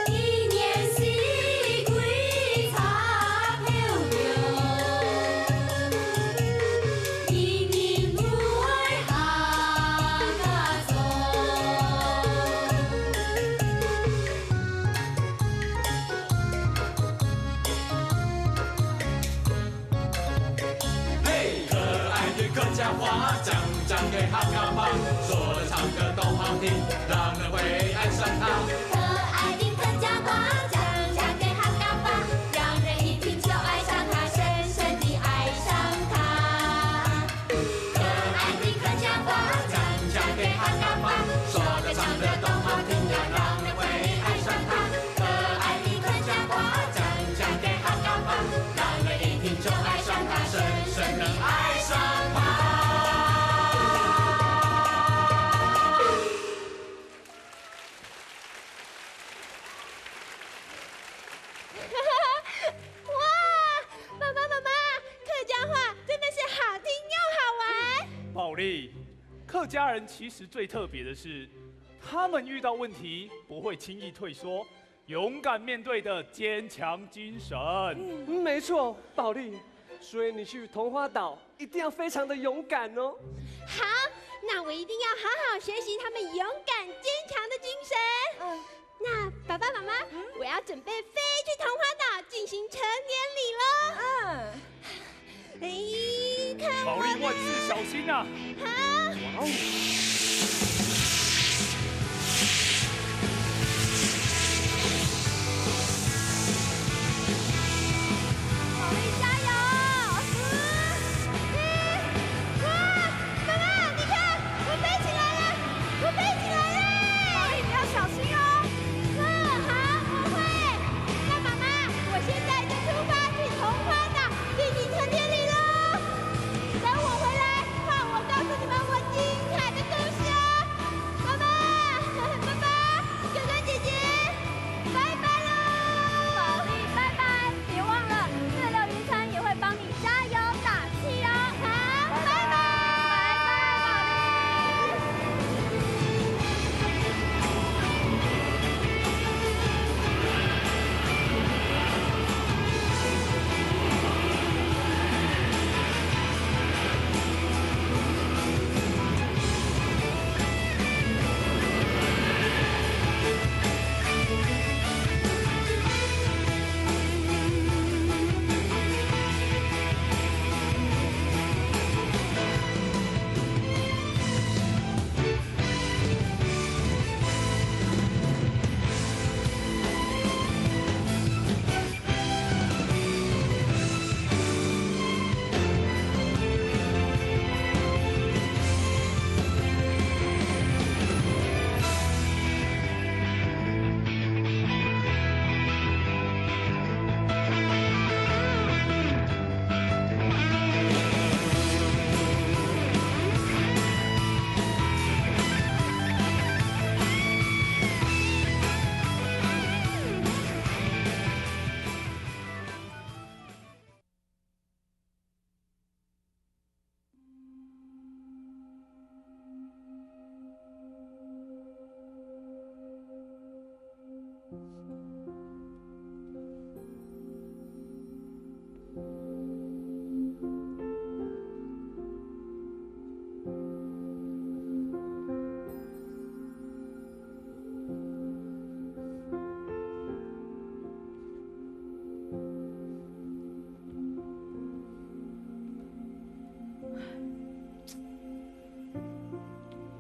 一年四季插 嘿，可爱的客家话，讲讲给客家话，说的唱歌都好听，让人会爱上它。可爱的客家话，讲讲给客家话，让人一听就爱上它，深深地爱上它。 可爱的客家话，讲讲给客家话，说的唱的都好听呀，让人会爱上它。可爱的客家话，讲讲给客家话，让人一听就爱上它，深深地爱上它。客家人其实最特别的是，他们遇到问题不会轻易退缩，勇敢面对的坚强精神。嗯，没错，宝莉。所以你去桐花岛一定要非常的勇敢哦。好，那我一定要好好学习他们勇敢坚强的精神。嗯，那爸爸妈妈，我要准备飞去桐花岛进行成年礼喽。嗯，哎，看我宝莉万事小心啊！好。哇哦！宝莉加油！五、四、三、二、一，哇！妈妈，你看，我飞起来了，我飞起来了！宝莉你要小心哦。嗯，好，我会。那妈妈，我现在就出发去桐花岛进行成年礼喽。等我回来，换我告诉你们我精彩的故事哦。妈妈、爸爸、哥哥姐姐，拜拜喽！宝莉，拜拜！别忘了，月流渔船也会帮你加油打气哦。好，拜拜。拜拜，宝莉。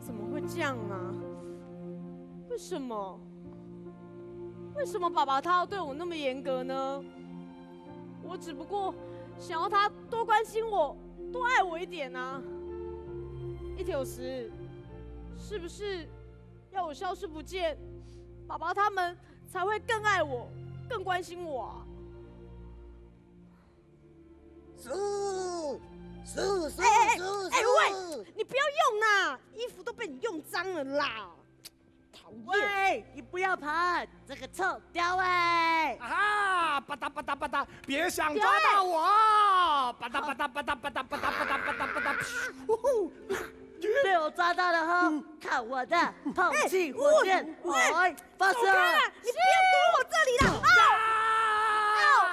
怎么会这样啊？为什么？为什么爸爸他要对我那么严格呢？我只不过想要他多关心我，多爱我一点啊。一条十，是不是要我消失不见，爸爸他们才会更爱我，更关心我啊？叔，叔，叔，哎哎哎叔，哎喂，你不要用啦，衣服都被你用脏了啦，讨厌！喂，你不要跑，这个臭雕哎！啊哈！吧嗒吧嗒吧嗒，别想抓到我！吧嗒吧嗒吧嗒吧嗒吧嗒吧嗒吧嗒吧嗒吧嗒，噗！被我抓到了哈，看我的抛弃火箭！哎，发射！走开啦！你不要躲我这里啦！啊！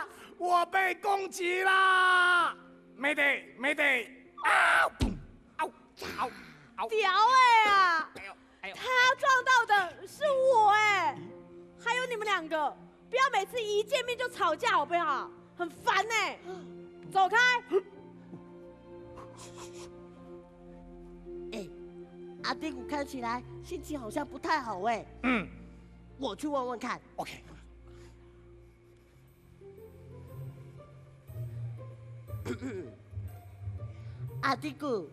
啊！我被攻击啦！Mayday，Mayday！啊！砰！嗷！嗷！嗷！屌哎啊！哎呦！哎呦！他撞到的是我哎，还有你们两个，不要每次一见面就吵架好不好？很烦哎！走开！哎，阿丁古看起来心情好像不太好哎。嗯我去问问看。 ，OK。 阿丁古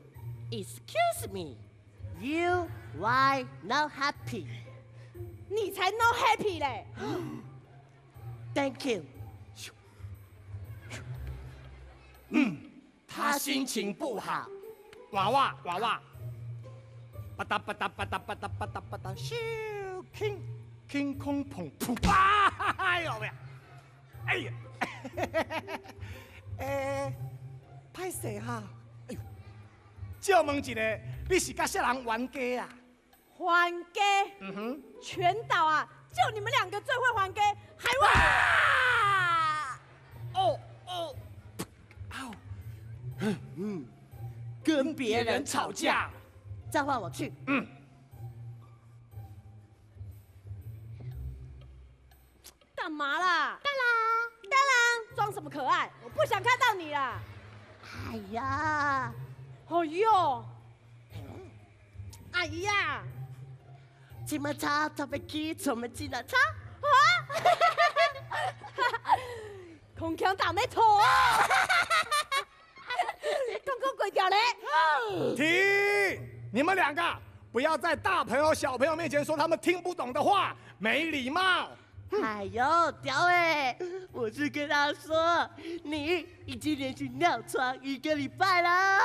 ，excuse me，you why not happy？你才 not happy 嘞！ Thank you。嗯，他心情不好。娃娃，娃娃。吧嗒吧嗒吧嗒吧嗒吧嗒吧嗒，咻！轻轻空砰！噗！啊！哎呦喂！哎呀！哎，歹势哈！哎呦！借问一下，比是佮別人冤家啊。冤家？嗯哼。全島啊，就你們兩個最會冤家，還會……啊！哦哦，嗷！嗯，跟別人吵架。這換我去。嗯。 幹嘛啦？幹啦。幹啦，裝什麼可愛？我不想看到你啦。哎呀。哎喲。哎呀。這麼吵，特別去出門進來吵。啊？空腔打沒頭啊！ 剛剛鬼掉嘞！停！你們兩個不要在大朋友小朋友面前說他們聽不懂的話，沒禮貌。哎喲，鳥仔，我是跟他說，你已經連續尿床一個禮拜了。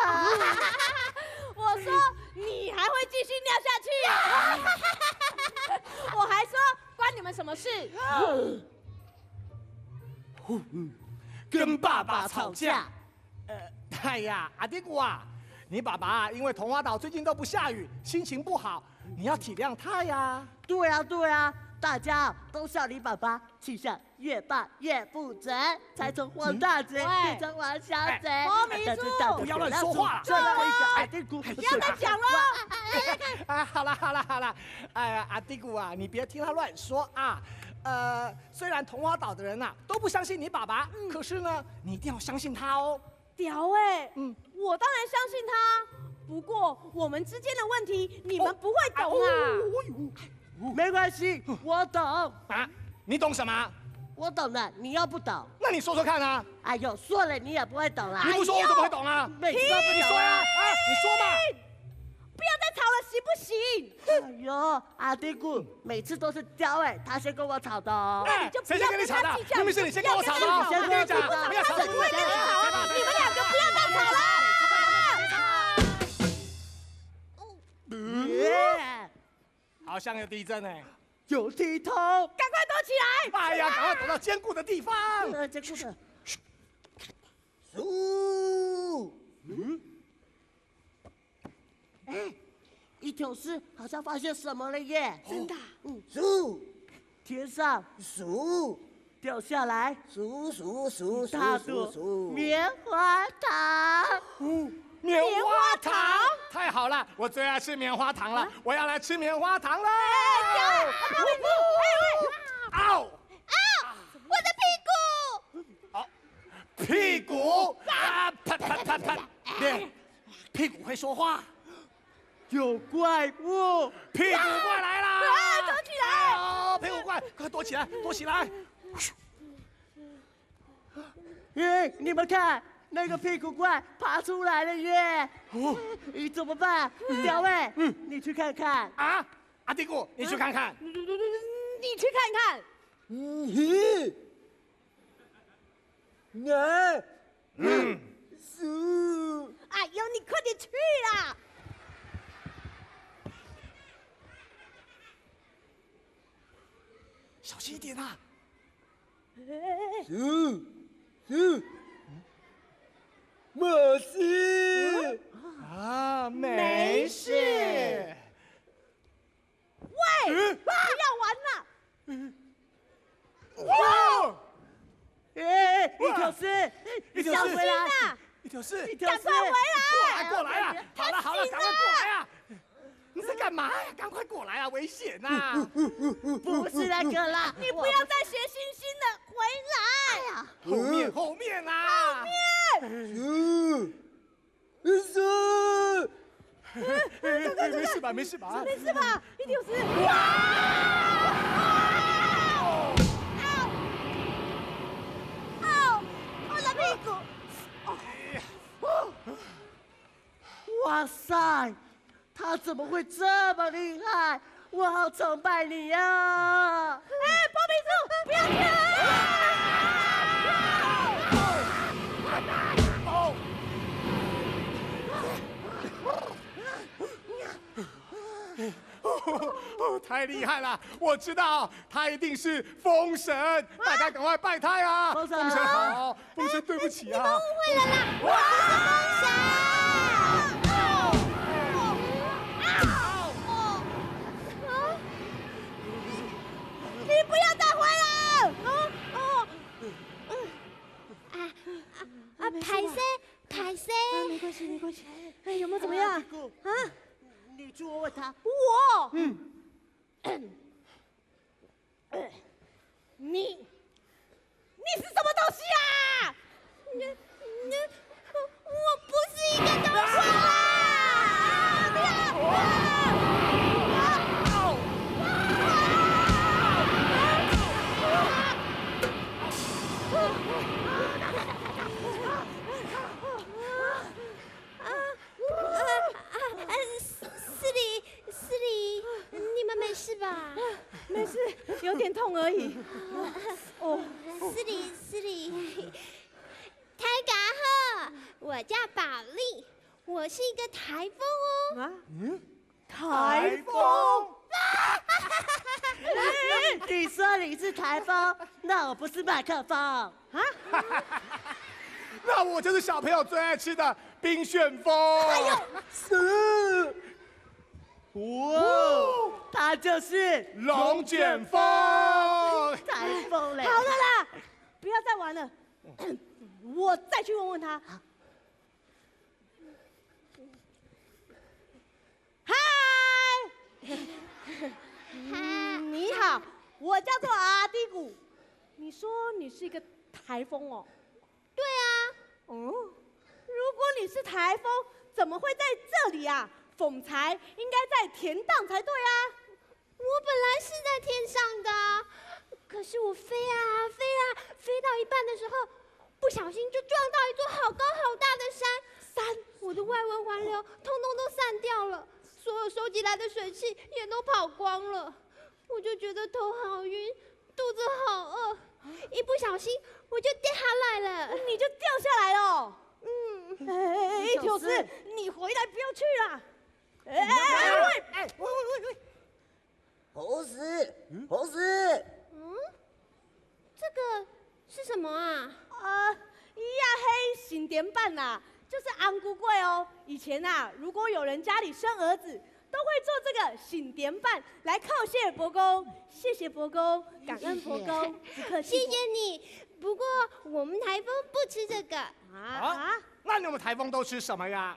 我說，你還會繼續尿下去啊？我還說，關你們什麼事？跟爸爸吵架。 呃，哎呀，阿弟牯啊，你爸爸因為桐花島最近都不下雨，心情不好，你要體諒他呀。對啊，對啊，大家都笑你爸爸，氣象預報員不準，才從黃大姐喂，變成黃小姐。哎，黃明珠，不要亂說話，再來一個，哎，阿弟牯，不要再講了。啊，好了，好了，好了，哎呀，阿弟牯啊，你別聽他亂說啊。呃，雖然桐花島的人吶，都不相信你爸爸，嗯。可是呢，你一定要相信他哦。 鳥仔，嗯。我當然相信他，不過我們之間的問題，你們不會懂啊。哦，哦，哦，哦。沒關係，我懂。啊？你懂什麼？我懂的，你又不懂。那你說說看啊。哎喲，說了你也不會懂啦。你不說我怎麼會懂啊？哎喲，每次都不懂啊。你說呀，啊，你說嘛。不要再吵了，行不行？哎喲，阿弟牯，每次都是鳥仔，他先跟我吵的哦。哎，你就不要跟他計較，誰先跟你吵的？明明是你先跟我吵的哦。你不要跟他計較，我跟你講，不要吵，不要吵，你们两个不要再吵了。耶，好像有地震哎。有地动。赶快躲起來！哎呀，赶快躲到坚固的地方。呃，坚固的。 鼠。嗯？哎，一条蛇好像发现什么了耶！真的啊？嗯，鼠。天上鼠掉下来，鼠鼠鼠一大朵鼠鼠。棉花糖。哦，棉花糖，棉花糖？太好了，我最爱吃棉花糖了，啊？我要来吃棉花糖了。哎，哎，哎，哎，哎，哎。嗷！啊，我的屁股！ 哦，屁股啊，啪啪啪啪，对，屁股会说话，有怪物，屁股怪来啦！啊，躲起来！哎呦，屁股怪，快躲起来，躲起来！哎，你们看，那个屁股怪爬出来了耶！哦，咦，怎么办？嗯。鸟仔，嗯。你去看看。啊，阿弟牯，你去看看。啊？你去看看。嗯哼。 哎，嗯。鼠。哎呦，你快点去啦！小心一点啊！哎，哎，哎。鼠，鼠，没事。啊，没事。没事。 喂，嗯？不要玩了！哇！哎，哎，一条蛇，一条蛇，你小心啊！一条蛇，一条蛇，赶快回来！过来，过来啊！好了，好了，赶快过来啊！你在干嘛呀？赶快过来啊！危险啊！不是那个啦，你不要再学猩猩了，回来！哎呀，后面，后面啊！后面！嗯。 是。哎，哎，哎，没事吧？没事吧？没事吧？一定有事。哇！啊！啊！我的屁股！哇塞，他怎么会这么厉害？ 我好崇拜你呀！哎，包皮猪，不要跳！哦，太厉害了！我知道，他一定是风神，大家赶快拜他呀！风神好。风神好，风神对不起啊。你们误会了啦，我不是风神。谁？啊，没关系，没关系。哎，有没有怎么样？啊，你，你去问问他。我？嗯。你，你是什么东西啊？你，你，我，我不是一个东西啦！啊，啊，啊，司，司理，司理，你们没事吧？没事，有点痛而已。哦。司理，司理，大家好，我叫寶莉，我是一个颱風哦。啊？嗯？颱風？你说你是颱风，那我不是麦克风。啊？那我就是小朋友最爱吃的冰旋风。哎呦，是。哇，它就是龙卷风。颱风嘞。好了啦，不要再玩了，我再去问问他。嗨，你好，我叫做阿迪古。你说你是一个颱风哦？对啊。嗯，如果你是颱风，怎么会在这里啊？风采应该在天上才对啊。我本来是在天上的啊，可是我飞啊飞啊，飞到一半的时候，不小心就撞到一座好高好大的山，山，我的外围环流通通都散掉了，所有收集来的水汽也都跑光了，我就觉得头好晕，肚子好饿，一不小心我就掉下来了。你就掉下来了？嗯。哎，哎，哎，九十，你回来不要去啦！哎，哎，哎，喂，哎，喂，喂，喂，喂。猴子，猴子，嗯，这个是什么啊？呃，咿呀嘿，醒点半啦，就是安菇粿哦。以前啊，如果有人家里生儿子，都会做这个醒点饭来叩谢伯公，谢谢伯公，感恩伯公，不客气。谢谢你，不过我们台风不吃这个。啊？啊？那你们台风都吃什么呀？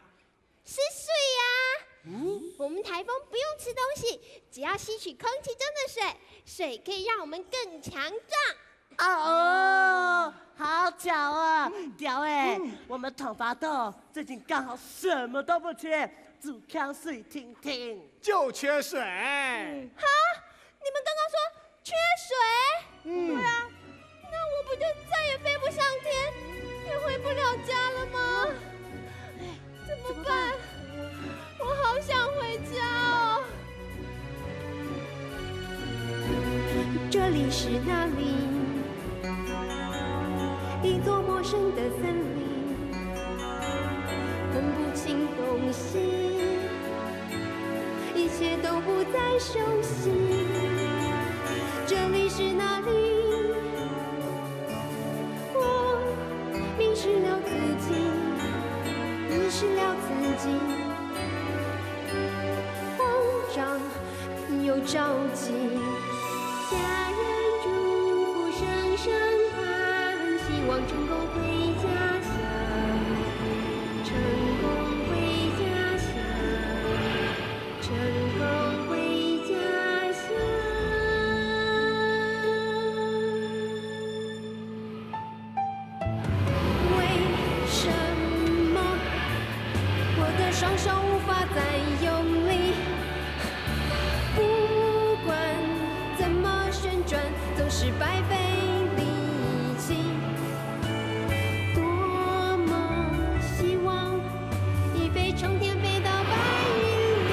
吃水呀。我们台风不用吃东西，只要吸取空气中的水，水可以让我们更强壮。哦，好巧啊！对欸，我们桐花島最近刚好什么都不缺，只缺水停停。就缺水。哈？你们刚刚说缺水？嗯。对啊，那我不就再也飞不上天，也回不了家了吗？怎么办？我好想回家哦。这里是哪里？一座陌生的森林，分不清东西，一切都不再熟悉。这里是哪里？我迷失了自己，迷失了自己，慌张又着急。家人祝福声声传，希望成功回家乡，成功回家乡，成功回家乡。 为什么我的双手无法再用力？不管怎么旋转，总是白费力气。多么希望一飞冲天，飞到白云里，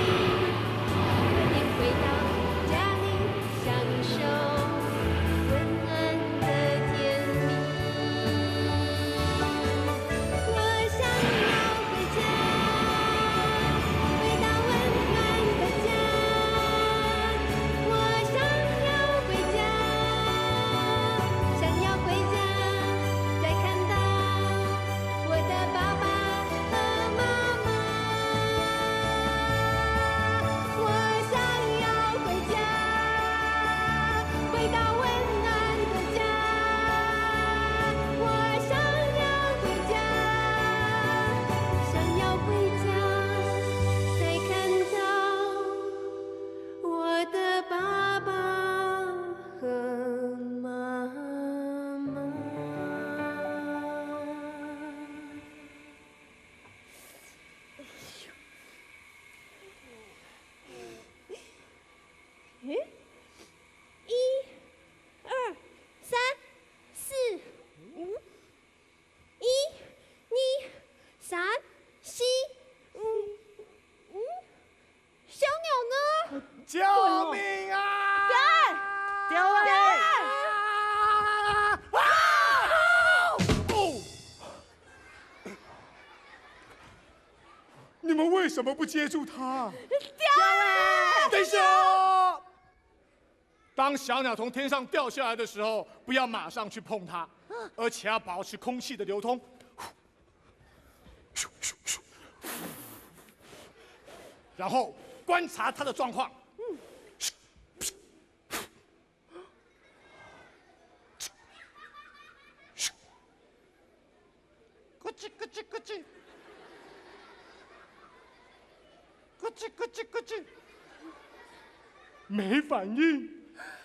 快点回到家里，享受温暖的甜蜜。我想要回家，回到温暖的家。我想要回家，为什么不接住它？掉了！等一下哦，当小鸟从天上掉下来的时候，不要马上去碰它，而且要保持空气的流通，然后观察它的状况。咕叽咕叽咕叽，咕叽咕叽咕叽，没反应，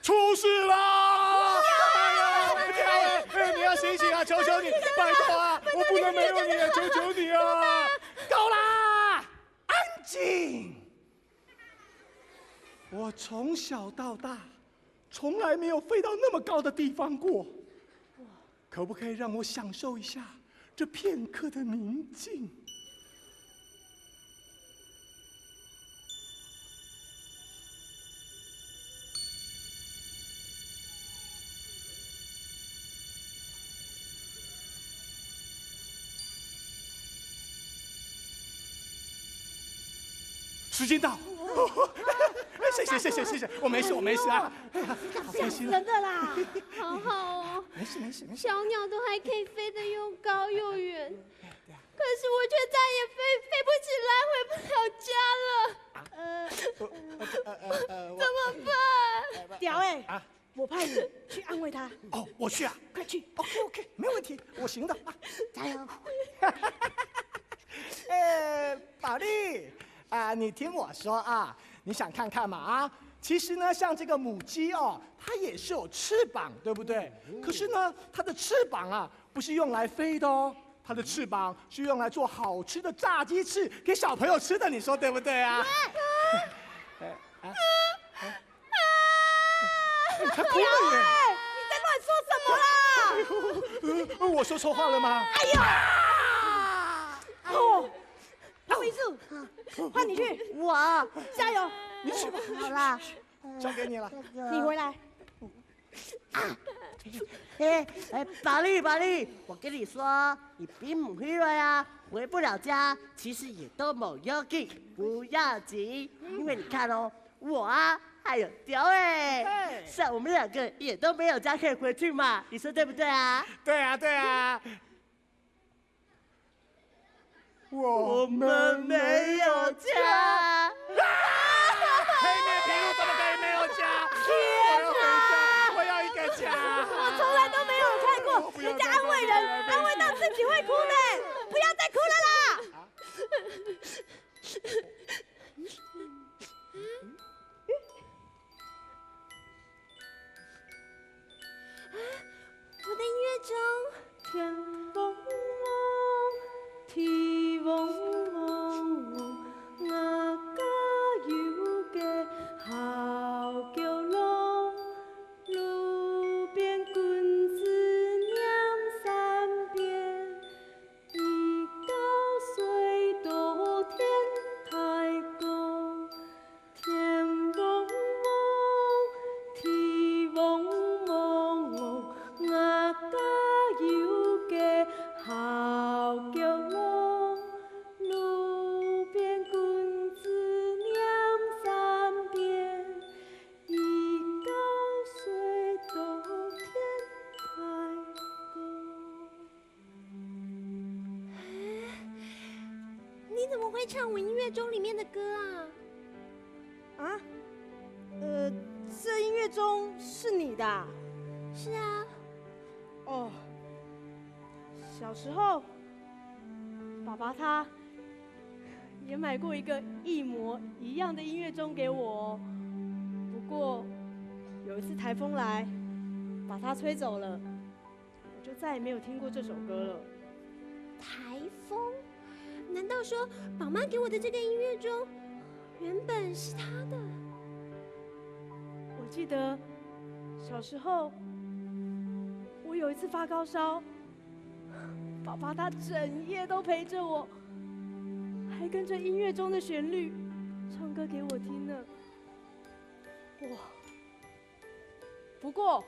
出事啦！哎呀，哎呀，哎，你要醒醒啊！求求你，拜托啊，我不能没有你啊！求求你啊！够啦，安静！我从小到大，从来没有飞到那么高的地方过。可不可以让我享受一下这片刻的宁静？时间到。谢谢谢谢谢谢，我没事我没事啊。哎呀，好开心啊！人的啦。好好哦，没事没事没事。小鸟都还可以飞得又高又远，可是我却再也飞飞不起来，回不了家了，呃，呃呃呃呃，怎么办？屌哎、啊我派你去安慰他，哦，我去啊。快去！ OK OK，没问题，我行的啊。加油！哎，宝莉啊，你听我说啊，你想看看嘛啊？其实呢，像这个母鸡哦，它也是有翅膀，对不对？可是呢，它的翅膀啊，不是用来飞的哦，它的翅膀是用来做好吃的炸鸡翅给小朋友吃的，你说对不对啊？哎啊哎，你快哭了耶！你在乱说什么啦？呃，我说错话了吗？哎呀！哦，阿明树，换你去，我加油！你去吧，好啦，交给你了。那个你回来。哎哎，宝莉宝莉，我跟你说，你飞不回来啊，回不了家，其实也都没要紧，不要紧，因为你看哦，我啊，还有雕哎，像我们两个也都没有家可以回去嘛，你说对不对啊？对啊，对啊。我我们没有家。黑面琵鹭怎么可以没有家？我要回家，我要一个家。我从来都没有看过人家安慰人，安慰到自己会哭呢。不要再哭了啦！我的音乐钟。天蒙蒙，地蒙蒙，我家有个好角落，路边君子念三遍，一觉睡到天大光。 天蒙蒙，地蒙蒙，我家有个好角落，路边君子念三遍，一觉睡到天大光。 你怎么会唱我音乐钟里面的歌啊？啊？呃，这音乐钟是你的、啊？是啊，哦，小时候，爸爸他也买过一个一模一样的音乐钟给我哦。不过有一次台风来，把它吹走了，我就再也没有听过这首歌了。台风？难道说宝妈给我的这个音乐钟原本是她的？我记得小时候，我有一次发高烧，爸爸他整夜都陪着我，还跟着音乐中的旋律唱歌给我听呢。哇！不过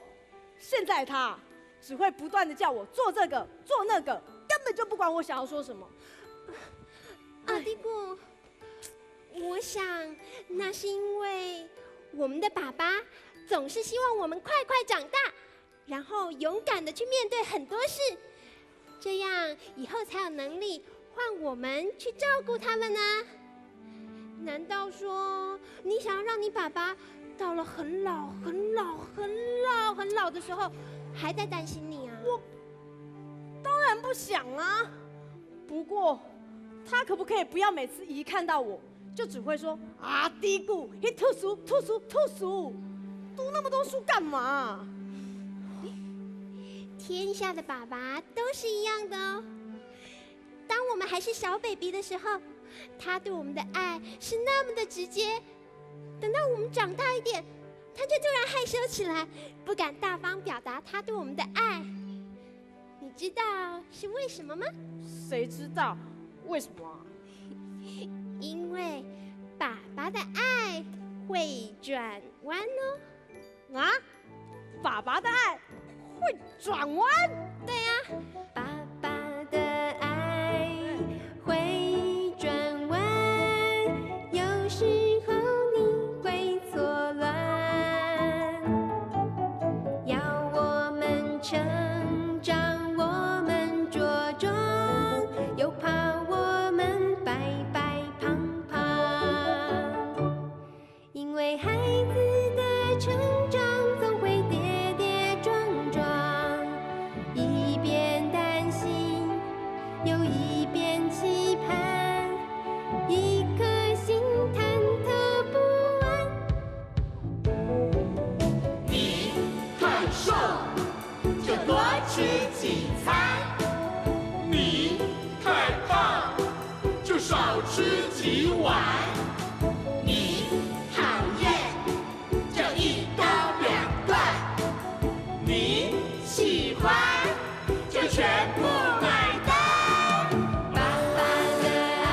现在他只会不断的叫我做这个做那个，根本就不管我想要说什么。阿弟哥，我想，那是因为我们的爸爸总是希望我们快快长大，然后勇敢的去面对很多事，这样以后才有能力换我们去照顾他们呢。难道说你想要让你爸爸到了很老、很老、很老、很老的时候，还在担心你啊？我当然不想啊。不过，他可不可以不要每次一看到我，就只会说：「啊，弟姑，去读书，读书，读书，读那么多书干嘛？」天下的爸爸都是一样的哦。当我们还是小baby的时候，他对我们的爱是那么的直接。等到我们长大一点，他就突然害羞起来，不敢大方表达他对我们的爱。你知道是为什么吗？谁知道？为什么啊？因为爸爸的爱会转弯哦。啊？爸爸的爱会转弯？对呀，爸爸的爱会转弯，有时候你会错乱。要我们成长，我们茁壮，又怕我们白白胖胖。因为孩子的成长总会跌跌撞撞，一边担心，又一边期盼，一颗心忐忑不安。你太瘦，就多吃几餐。你太胖，就少吃几碗。你讨厌，就一刀两断。你喜欢，就全部买单。爸爸的爱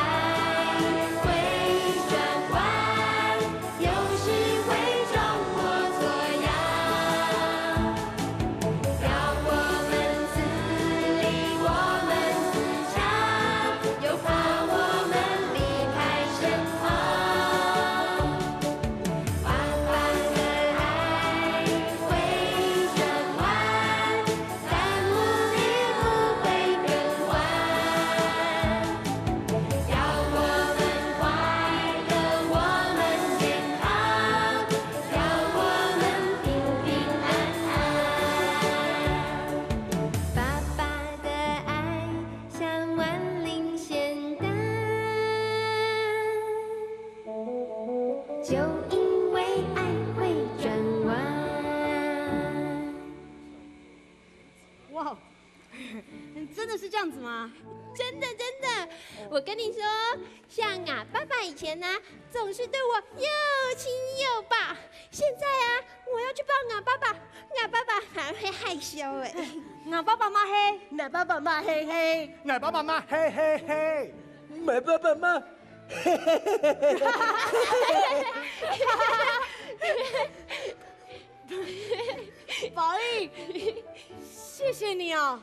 会转弯，有时会装模作样。要我们自立，我们自强，又怕我们离开身旁。爸爸的爱会转弯，但我也不会更换。要我们快乐，我们健康，要我们平平安安。爸爸的爱像万灵仙丹，就因为爱会转弯。哇，真的是这样子吗？真的真的，我跟你说，像俺爸爸以前呢，总是对我又亲又抱。现在啊，我要去抱俺爸爸，俺爸爸还会害羞哎。俺爸爸嘛嘿，俺爸爸嘛嘿嘿，俺爸爸嘛嘿嘿嘿，俺爸爸嘛。宝丽，谢谢你哦。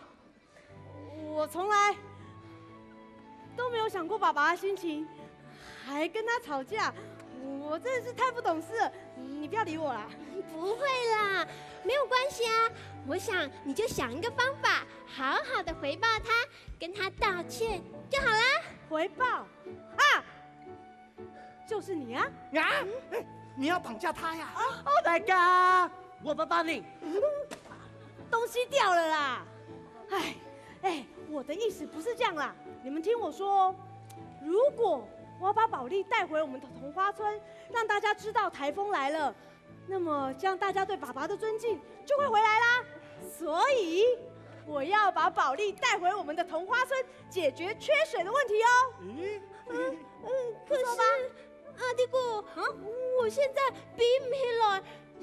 我从来都没有想过爸爸的心情，还跟他吵架，我真的是太不懂事了。你不要理我啦。不会啦，没有关系啊。我想你就想一个方法，好好的回报他，跟他道歉就好啦。回报啊，就是你啊！啊？哎，你要绑架他呀？Oh my god！我爸爸呢？东西掉了啦！哎，哎，我的意思不是这样啦，你们听我说哦，如果我要把宝丽带回我们的桐花村，让大家知道台风来了，那么这样大家对爸爸的尊敬就会回来啦。所以我要把宝丽带回我们的桐花村，解决缺水的问题哦。咦？嗯嗯，可是，阿弟哥，嗯，我现在飞不起来，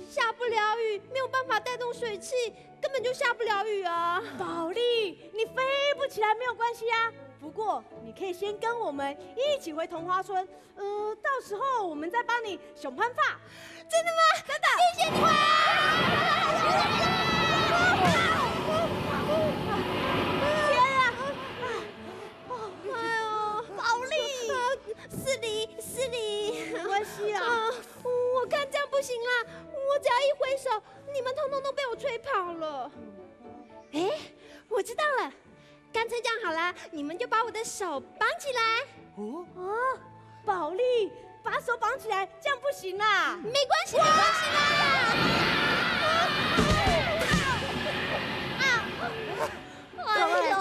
下不了雨，没有办法带动水汽，根本就下不了雨啊。宝丽，你飞不起来没有关系啊，不过你可以先跟我们一起回桐花村，呃，到时候我们再帮你想办法。真的吗？真的。谢谢你。天啊！哎呦，宝丽，失礼，失礼。知道了，干脆这样好了，你们就把我的手绑起来。哦，宝莉，把手绑起来，这样不行啦。没关系，没关系啦。哎呦，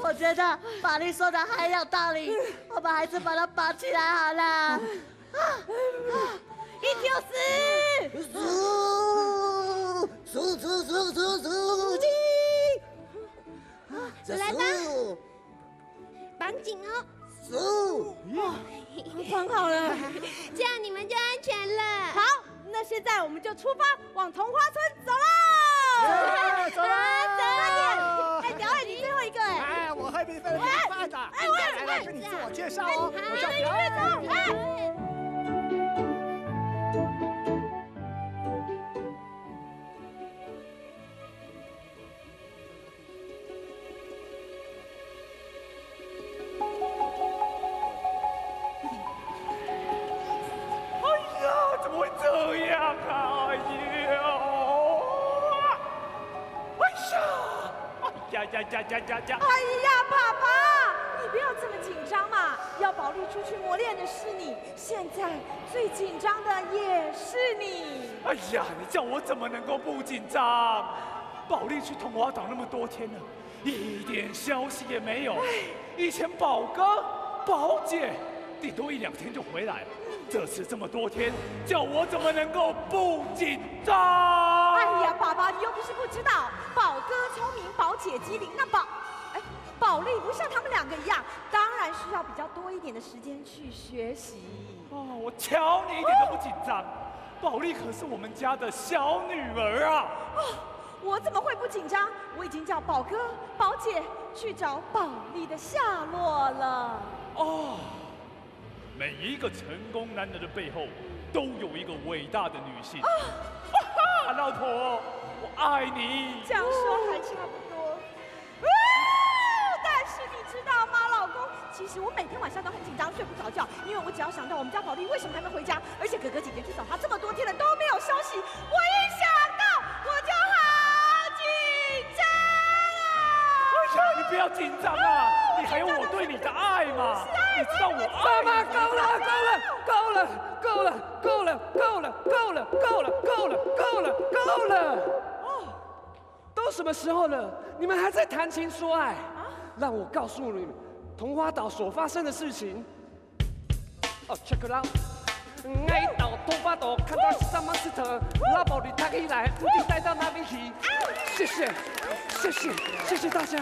我觉得宝莉说的还有道理，我们还是把她绑起来好了。一条丝。来吧，绑紧哦。绑好了。这样你们就安全了。好，那现在我们就出发，往桐花村走喽。走了，走了。快点，哎，表演你最后一个哎。哎，我还没被人发的。哎，我也是。来，来，跟你自我介绍哦，我叫表演。哎。哎呀，怎么会这样啊？哎呀，哎呀，哎呀，哎呀，哎呀！哎呀，爸爸，你不要这么紧张嘛。要宝莉出去磨练的是你，现在最紧张的也是你。哎呀，你叫我怎么能够不紧张？宝莉去桐花岛那么多天了，一点消息也没有。以前宝哥、宝姐顶多一两天就回来了，这次这么多天，叫我怎么能够不紧张？哎呀，爸爸，你又不是不知道，宝哥聪明，宝姐机灵，那宝，哎，宝莉不像他们两个一样，当然需要比较多一点的时间去学习。哦，我瞧你一点都不紧张，宝莉可是我们家的小女儿啊。哦，我怎么会不紧张？我已经叫宝哥、宝姐去找宝莉的下落了。哦，每一个成功男人的背后，都有一个伟大的女性。啊，老婆，我爱你。这样说还差不多。但是你知道吗，老公？其实我每天晚上都很紧张，睡不着觉，因为我只要想到我们家宝莉为什么还没回家，而且哥哥姐姐去找她这么多天了都没有消息，我一想到我就好紧张啊！哎呀，你不要紧张啊，你还有我对你的爱嘛，你知道我爱你。妈妈，够了，够了，够了，够了，够了，够了，够了，够了，够了，够了，够了。哦，都什么时候了，你们还在谈情说爱？让我告诉你们，桐花岛所发生的事情。哦，check it out。爱到桐花岛看到什么事情，老宝你抬起来，不知带到哪里去。谢谢，谢谢，谢谢大家，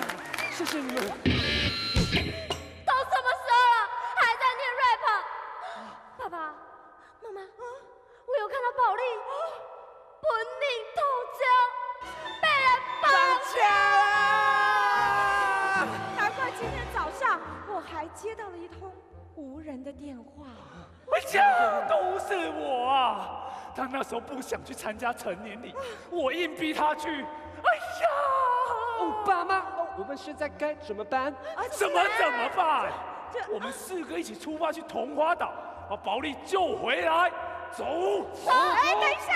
谢谢你们。都什么时候了，还在念 rap？爸爸，妈妈，我有看到宝莉本人偷情，被人绑架了。难怪今天早上我还接到了一通无人的电话。哎呀，都是我啊！他那时候不想去参加成年礼，我硬逼他去。哎呀，哦，爸妈，哦，我们现在该怎么办？怎么怎么办？我们四个一起出发去桐花岛，把宝莉救回来。走。哎，等一下，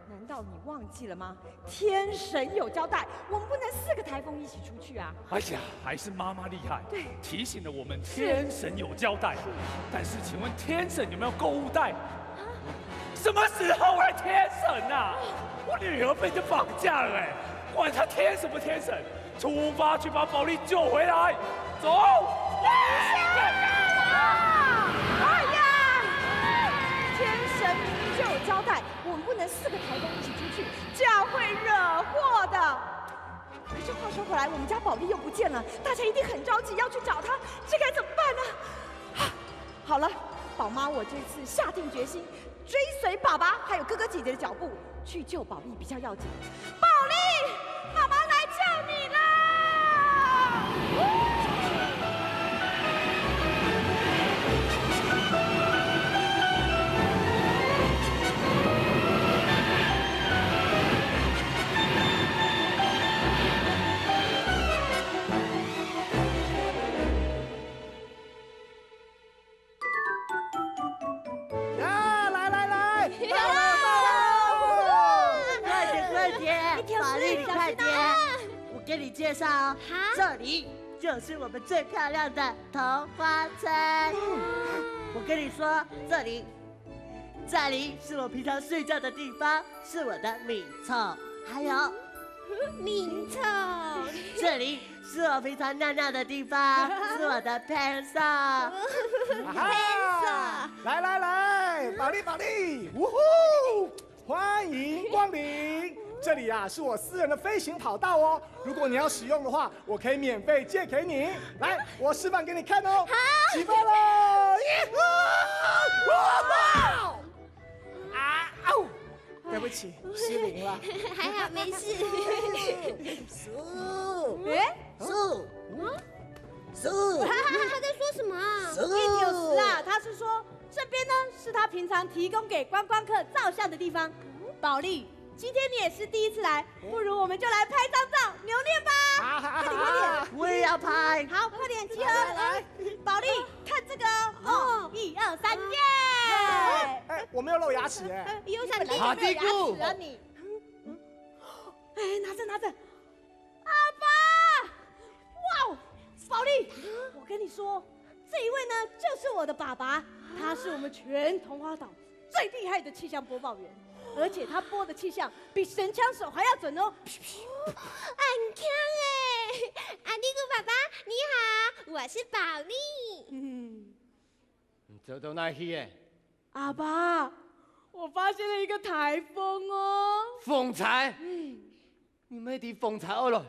难道你忘记了吗？天神有交代，我们不能四个台风一起出去啊。哎呀，还是妈妈厉害，对，提醒了我们天神有交代。但是请问天神有没有购物袋？什么时候来天神啊？我女儿被人绑架了哎，管他天什么天神，出发去把宝莉救回来。走。哎呀，天神明明就有交代，我们不能四个台风一起出去，这样会惹祸的。可是话说回来，我们家宝莉又不见了，大家一定很着急要去找她，这该怎么办呢？好了，宝妈，我这次下定决心，追随爸爸还有哥哥姐姐的脚步，去救宝莉比较要紧。宝莉，妈妈来救你啦！呀，来来来，到了到了！快点快点，宝莉，你快点！我给你介绍哦，哈？这里就是我们最漂亮的桐花村。我跟你说，这里，这里是我平常睡觉的地方，是我的米虫，还有米虫，这里是我平常尿尿的地方，是我的便所。啊哈！来来来，宝莉宝莉，呜呼！欢迎光临，这里啊是我私人的飞行跑道哦。如果你要使用的话，我可以免费借给你。来，我示范给你看哦。起飞喽！耶呼！哇！啊！哦，对不起，失灵了。还好没事。鼠，哎，鼠，鼠，他在说什么啊？鼠。一九十啊，他是说这边呢是他平常提供给观光客照相的地方。宝莉，今天你也是第一次来，不如我们就来拍张照留念吧。啊哈快点快点，我也要拍。好，快点集合。来，宝莉，看这个哦，哦，一二三，耶！哎，我没有露牙齿哎。有什么阿弟姑啊你？哎，拿着拿着，阿爸，哇哦，宝莉，我跟你说，这一位呢就是我的爸爸，他是我们全桐花岛最厉害的气象播报员，而且他播的气象比神枪手还要准哦。很强哎！阿弟姑爸爸，你好，我是宝莉。嗯，你走到哪去哎？阿爸，我发现了一个台风哦。风灾？你没知风灾好了，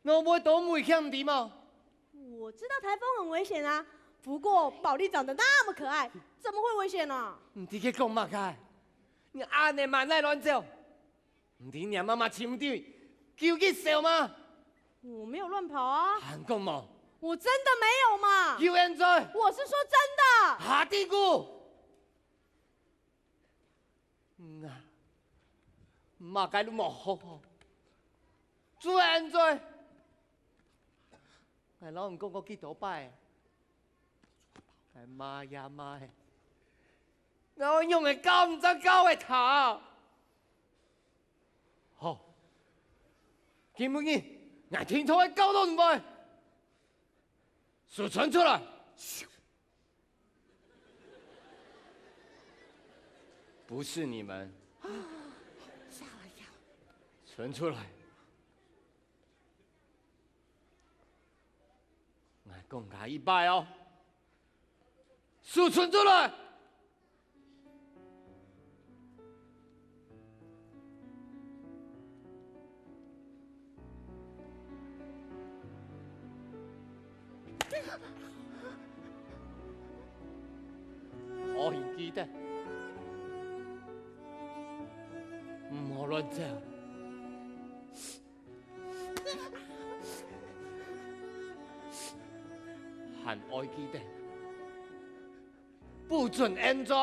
那我都没看你吗？我知道台风很危险啊，不过宝莉长得那么可爱，怎么会危险呢？你在讲嘛个？你阿奶满来乱走，你听你妈妈亲弟救个手吗？我没有乱跑啊，还讲么？我真的没有嘛。有人在，我是说真的。阿弟姑。嗯啊，嘛该都无好好，做人在。 𠊎摎你講過幾多擺，𠊎罵也罵，𠊎仰會教毋正教會佢？好，今晡日𠊎定著會教到你會。手伸出來！不是你們。伸出來！ 𠊎講加一擺哦，手伸出來！愛記得，毋好亂走。 還愛記得，不准冤罪。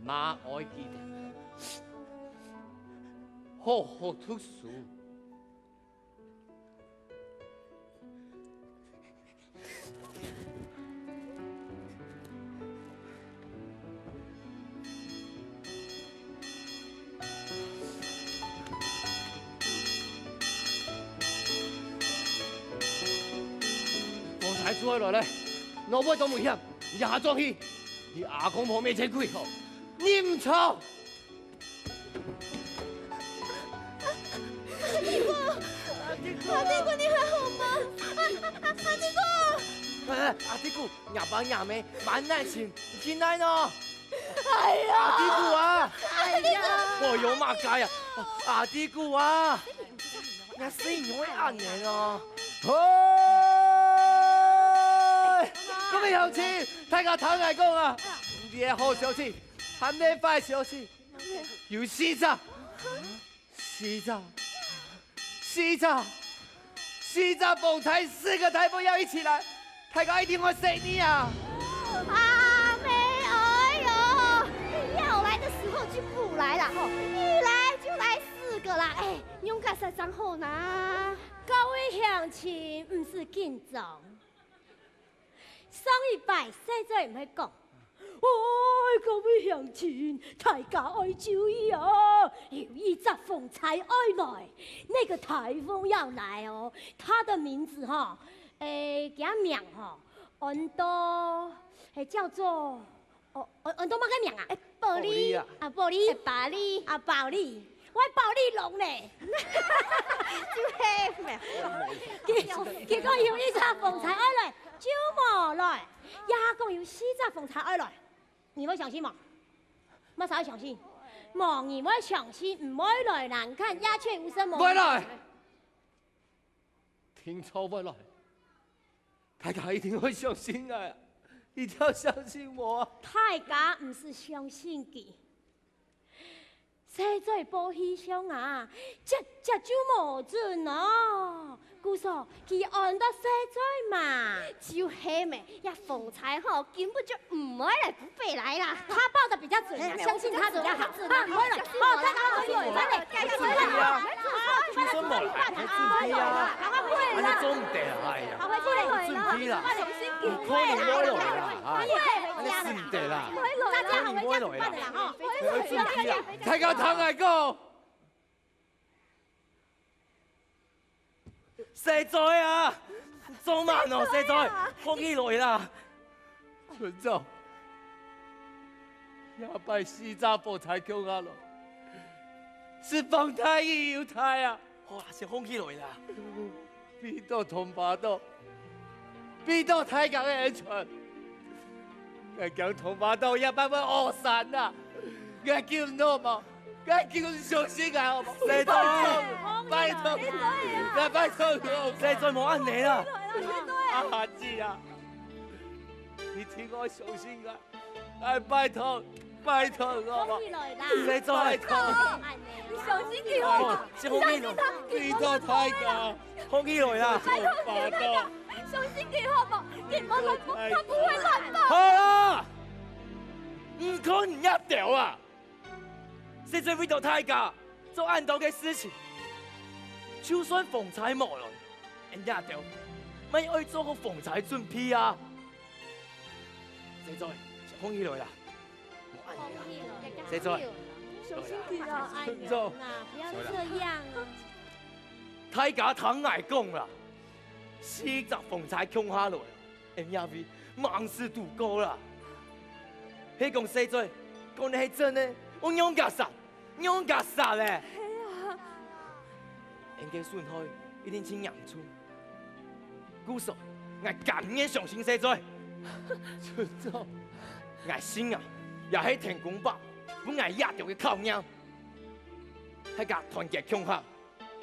嘛愛記得，好好讀書。 風颱吹來咧，老妹當危險，你下轉去，你阿公婆面前跪好，你毋錯。 阿弟姑，阿弟姑，你還好嗎？阿弟姑，哎，阿弟姑，若爸若姆，滿哪尋，你去哪呢？哎呀，阿弟姑啊！哎呀，我有麼个呀？阿弟姑啊！若細人會恁樣哦。嘿！各位鄉親，大家聽𠊎講啊，這好消息，還係壞消息。 有四隻，四隻，四隻，四隻風颱，四個颱風要一起來，大家一定會死你啊！阿姆，哎喲，要來的時候就不來了吼，一來就來四個啦，哎，仰結煞正好呢？各位鄉親，毋使緊張。 上一擺細嘴毋係講，哎，各位鄉親，大家愛注意哦！有一隻風颱愛來，那個颱風要來哦。它的名字哈，誒，佢个名吼，安到，誒，叫做，哦，安安到麼个名啊？誒，暴力。暴力啊。啊，暴力。誒，暴力。啊，暴力。 我愛暴力龍呢。就係咩？結結果有一隻風颱愛來，就無來。也講有四隻風颱愛來，你會相信無？麼儕會相信？無人會相信，毋會來啦。你看，鴉雀無聲無。會來。 定著會來。大家一定會相信𠊎啊，一定要相信我啊。大家毋使相信佢，細嘴報氣象啊，輒輒就無準哦。故所，佢安到細嘴嘛。就係咩，這風颱吼，根本就毋會來 飛來啦。他報得比較準啊，哎，相信他比較好。他很會了。哦，他剛剛有一半嘞，就算無來，還準備啊。恁樣做毋得啦，哎呀，準備啦，毋可能無來啦，哎，恁樣使毋得啦，毋可能無來啦，愛準備啦。大家聽𠊎講， 細嘴啊，做麼个哦，細嘴，放起來啦！村長，這擺四隻火災共下來，係風大雨又大啊！好啦，先放起來啦。為著通巴島， 為著大家个安全，𠊎驚通巴島這擺會屙山啊！𠊎救毋著無？𠊎救相信𠊎好無？細嘴，拜託，𠊎拜託你好無？細嘴，莫恁樣啦！阿姊啊，你一定愛相信𠊎！ 哎，拜託，拜託，好無？放起來啦！細嘴，拜託，你相信佢好無？哦，先放起來。相信佢，拜託大家，放起來啦！拜託，拜託，相信佢好無？佢無亂，他不會亂報。好啦，毋可能這條啊！細嘴為著大家做恁多个事情，就算風災無來， 𠊎這兜乜愛做好防災準備啊！細嘴，先放起來啦！莫恁樣啦！細嘴，小心點啊！哎呀，那不要這樣啊！大家聽𠊎講啦，四隻防災共下來，𠊎這位吂試堵過啦！係講細嘴，講个係真个，𠊎仰結煞？ 仰結煞咧？係啊。𠊎个損害一定盡嚴重。故所，𠊎甘願相信細嘴。村長，𠊎信啊，這係天公伯分𠊎這兜个考驗。大家團結共下，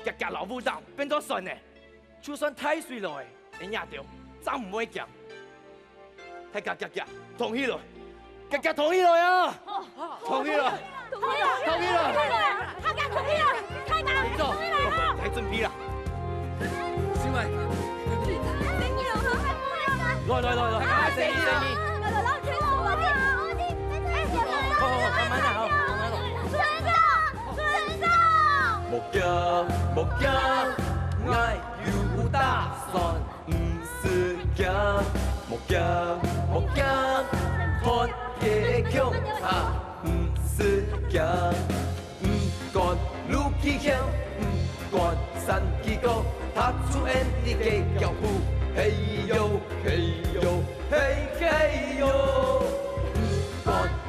遽遽摎屋頂變做山呢！ 就算大水來，𠊎這兜正毋會驚。大家遽遽，䟘起來！遽遽䟘起來啊！䟘起來！䟘起來！䟘起來！大家䟘起來！大家䟘起來！來準備啦！來來來來，來，來，來，來，好好好，慢慢來，好，慢慢來。村長，村長！莫驚，莫驚，𠊎 有打算，毋使驚，莫驚，莫驚，團結共下，毋使驚。毋管路幾險，毋管山幾高，踏出𠊎俚个腳步，嘿喲，嘿喲，嘿，嘿喲。毋管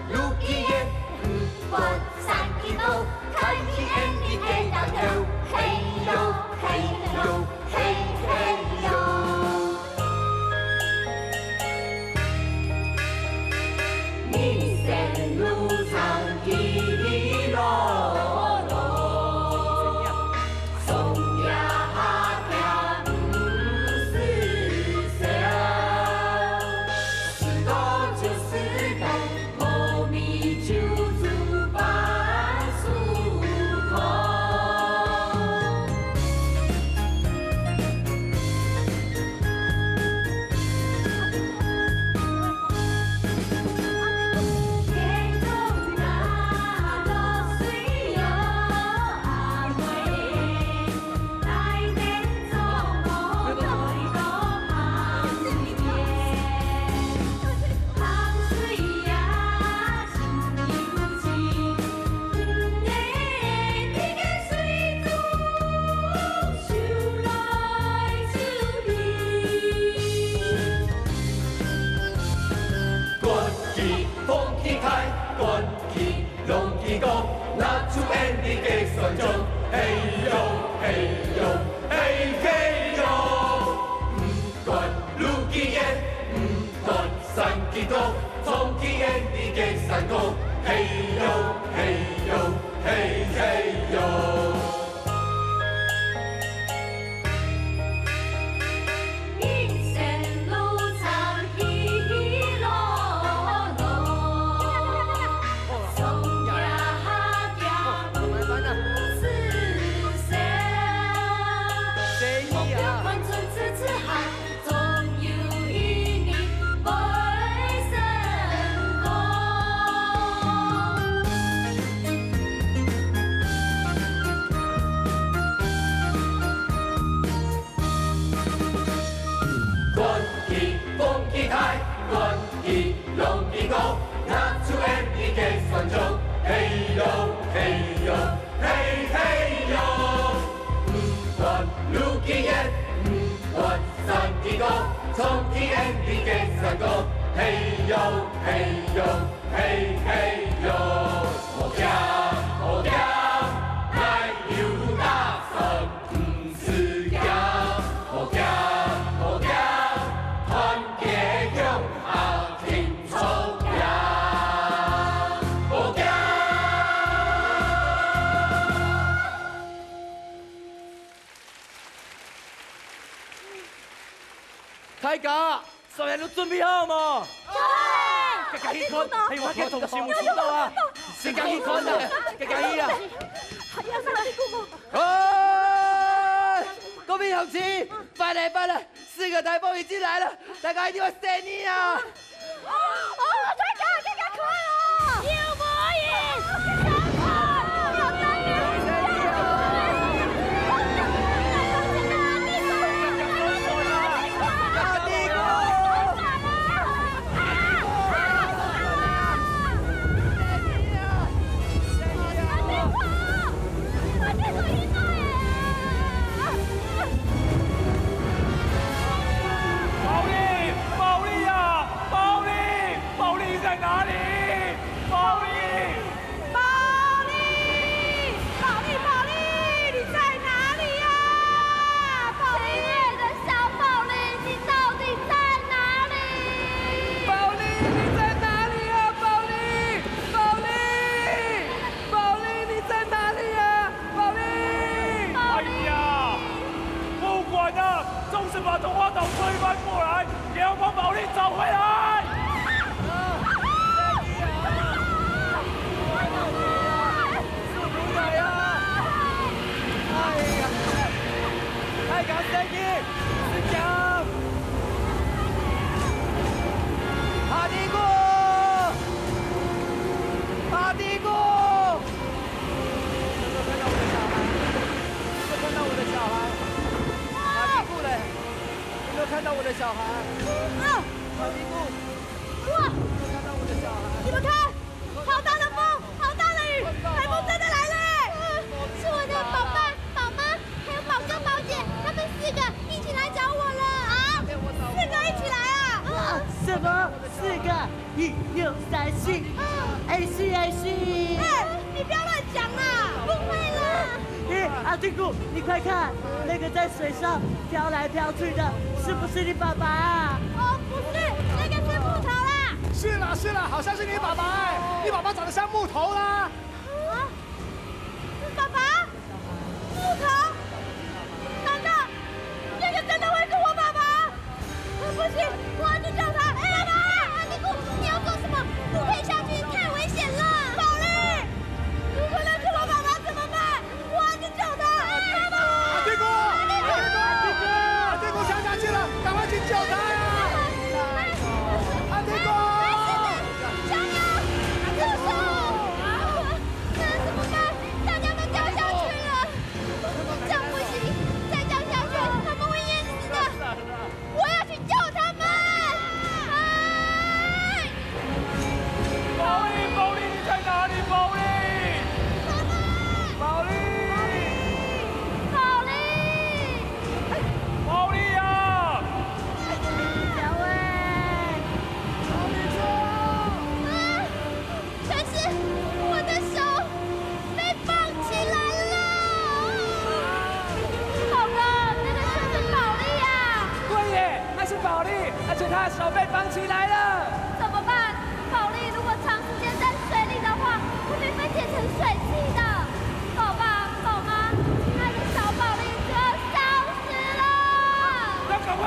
路幾遠，毋管 山幾高，抬起𠊎俚个大頭，嘿喲，嘿喲，嘿，嘿喲。人生路上起起落落，上也下也毋使愁。風起大，颳起浪起高，拿出俺俚个船槳，嘿喲，嘿喲，嘿嘿喲。毋管路幾遠，毋管山幾高，衝去俺俚个山崗，嘿喲，嘿喲，嘿嘿喲。 人生路長，起起落落，上行下行，毋自在。目標看準直直行，總有一日會成功。 颳起風起大，颳起浪起高，拿出俺俚个船槳，嘿喲，嘿喲，嘿嘿喲。毋管路幾遠，毋管山幾高，衝去俺俚个山崗，嘿喲，嘿喲，嘿嘿喲。無驚，無驚，𠊎有打算。 毋使驚，無驚，無驚，團結向下，挺著行。無驚。大家， 所有人都準備好無？好！遽遽去看，還有麼个東西無收到啊？遽遽去看啊！遽遽去啊！哎，各位鄉親，快來，快來，四個大寶已經來了，大家一定會想你啊！哦，哦，大家，大家看哦！有無影？ 寶莉，寶莉啊，寶莉，寶莉在哪裡？寶莉！ 寶莉，寶莉，寶莉，你在哪裡呀？寶莉，親愛的小寶莉，你到底在哪裡？寶莉，你在哪裡啊？寶莉，寶莉，寶莉，你在哪裡啊？寶莉！寶莉！哎呀，不管了，總是把桐花島推翻過來， 也要把寶莉找回來！哎呀，哎呀，哎呀，生氣，是講，阿弟哥，阿弟哥，有沒有看到我的小孩？有沒有看到我的小孩？阿弟哥嘞？ 有沒有看到我的小孩？啊！阿弟哥，哇！有沒有看到我的小孩？你們看，好大的風，好大的雨，颱風真的來了耶！是我的爸爸、爸媽，還有寶哥、寶姐，他們四個一起來找我了啊！四個一起來啊！啊，什麼？四個？一、二、三、四，哎，四，哎，四。哎，你不要亂講啦！不會啦！ 欸，阿弟哥，你快看，那個在水上飄來飄去的，是不是你爸爸啊？哦，不是，那個是木頭啦。是啦，是啦，好像是你爸爸欸，你爸爸長得像木頭啦。啊？爸爸？木頭？難道那個真的會是我爸爸？ 不行，我要去救他！爸爸，阿弟哥，你要做什麼？不可以下去，太危險了！寶莉，如果那是我爸爸怎麼辦？我要去救他！爸爸！阿弟哥，阿弟哥，阿弟哥，阿弟哥，阿弟哥，阿弟哥，想下去了，趕快去救他呀！阿弟哥！小鳥，助手！那怎麼辦？大家都掉下去了！這樣不行，再掉下去，他們會淹死的！ 我要去救他們！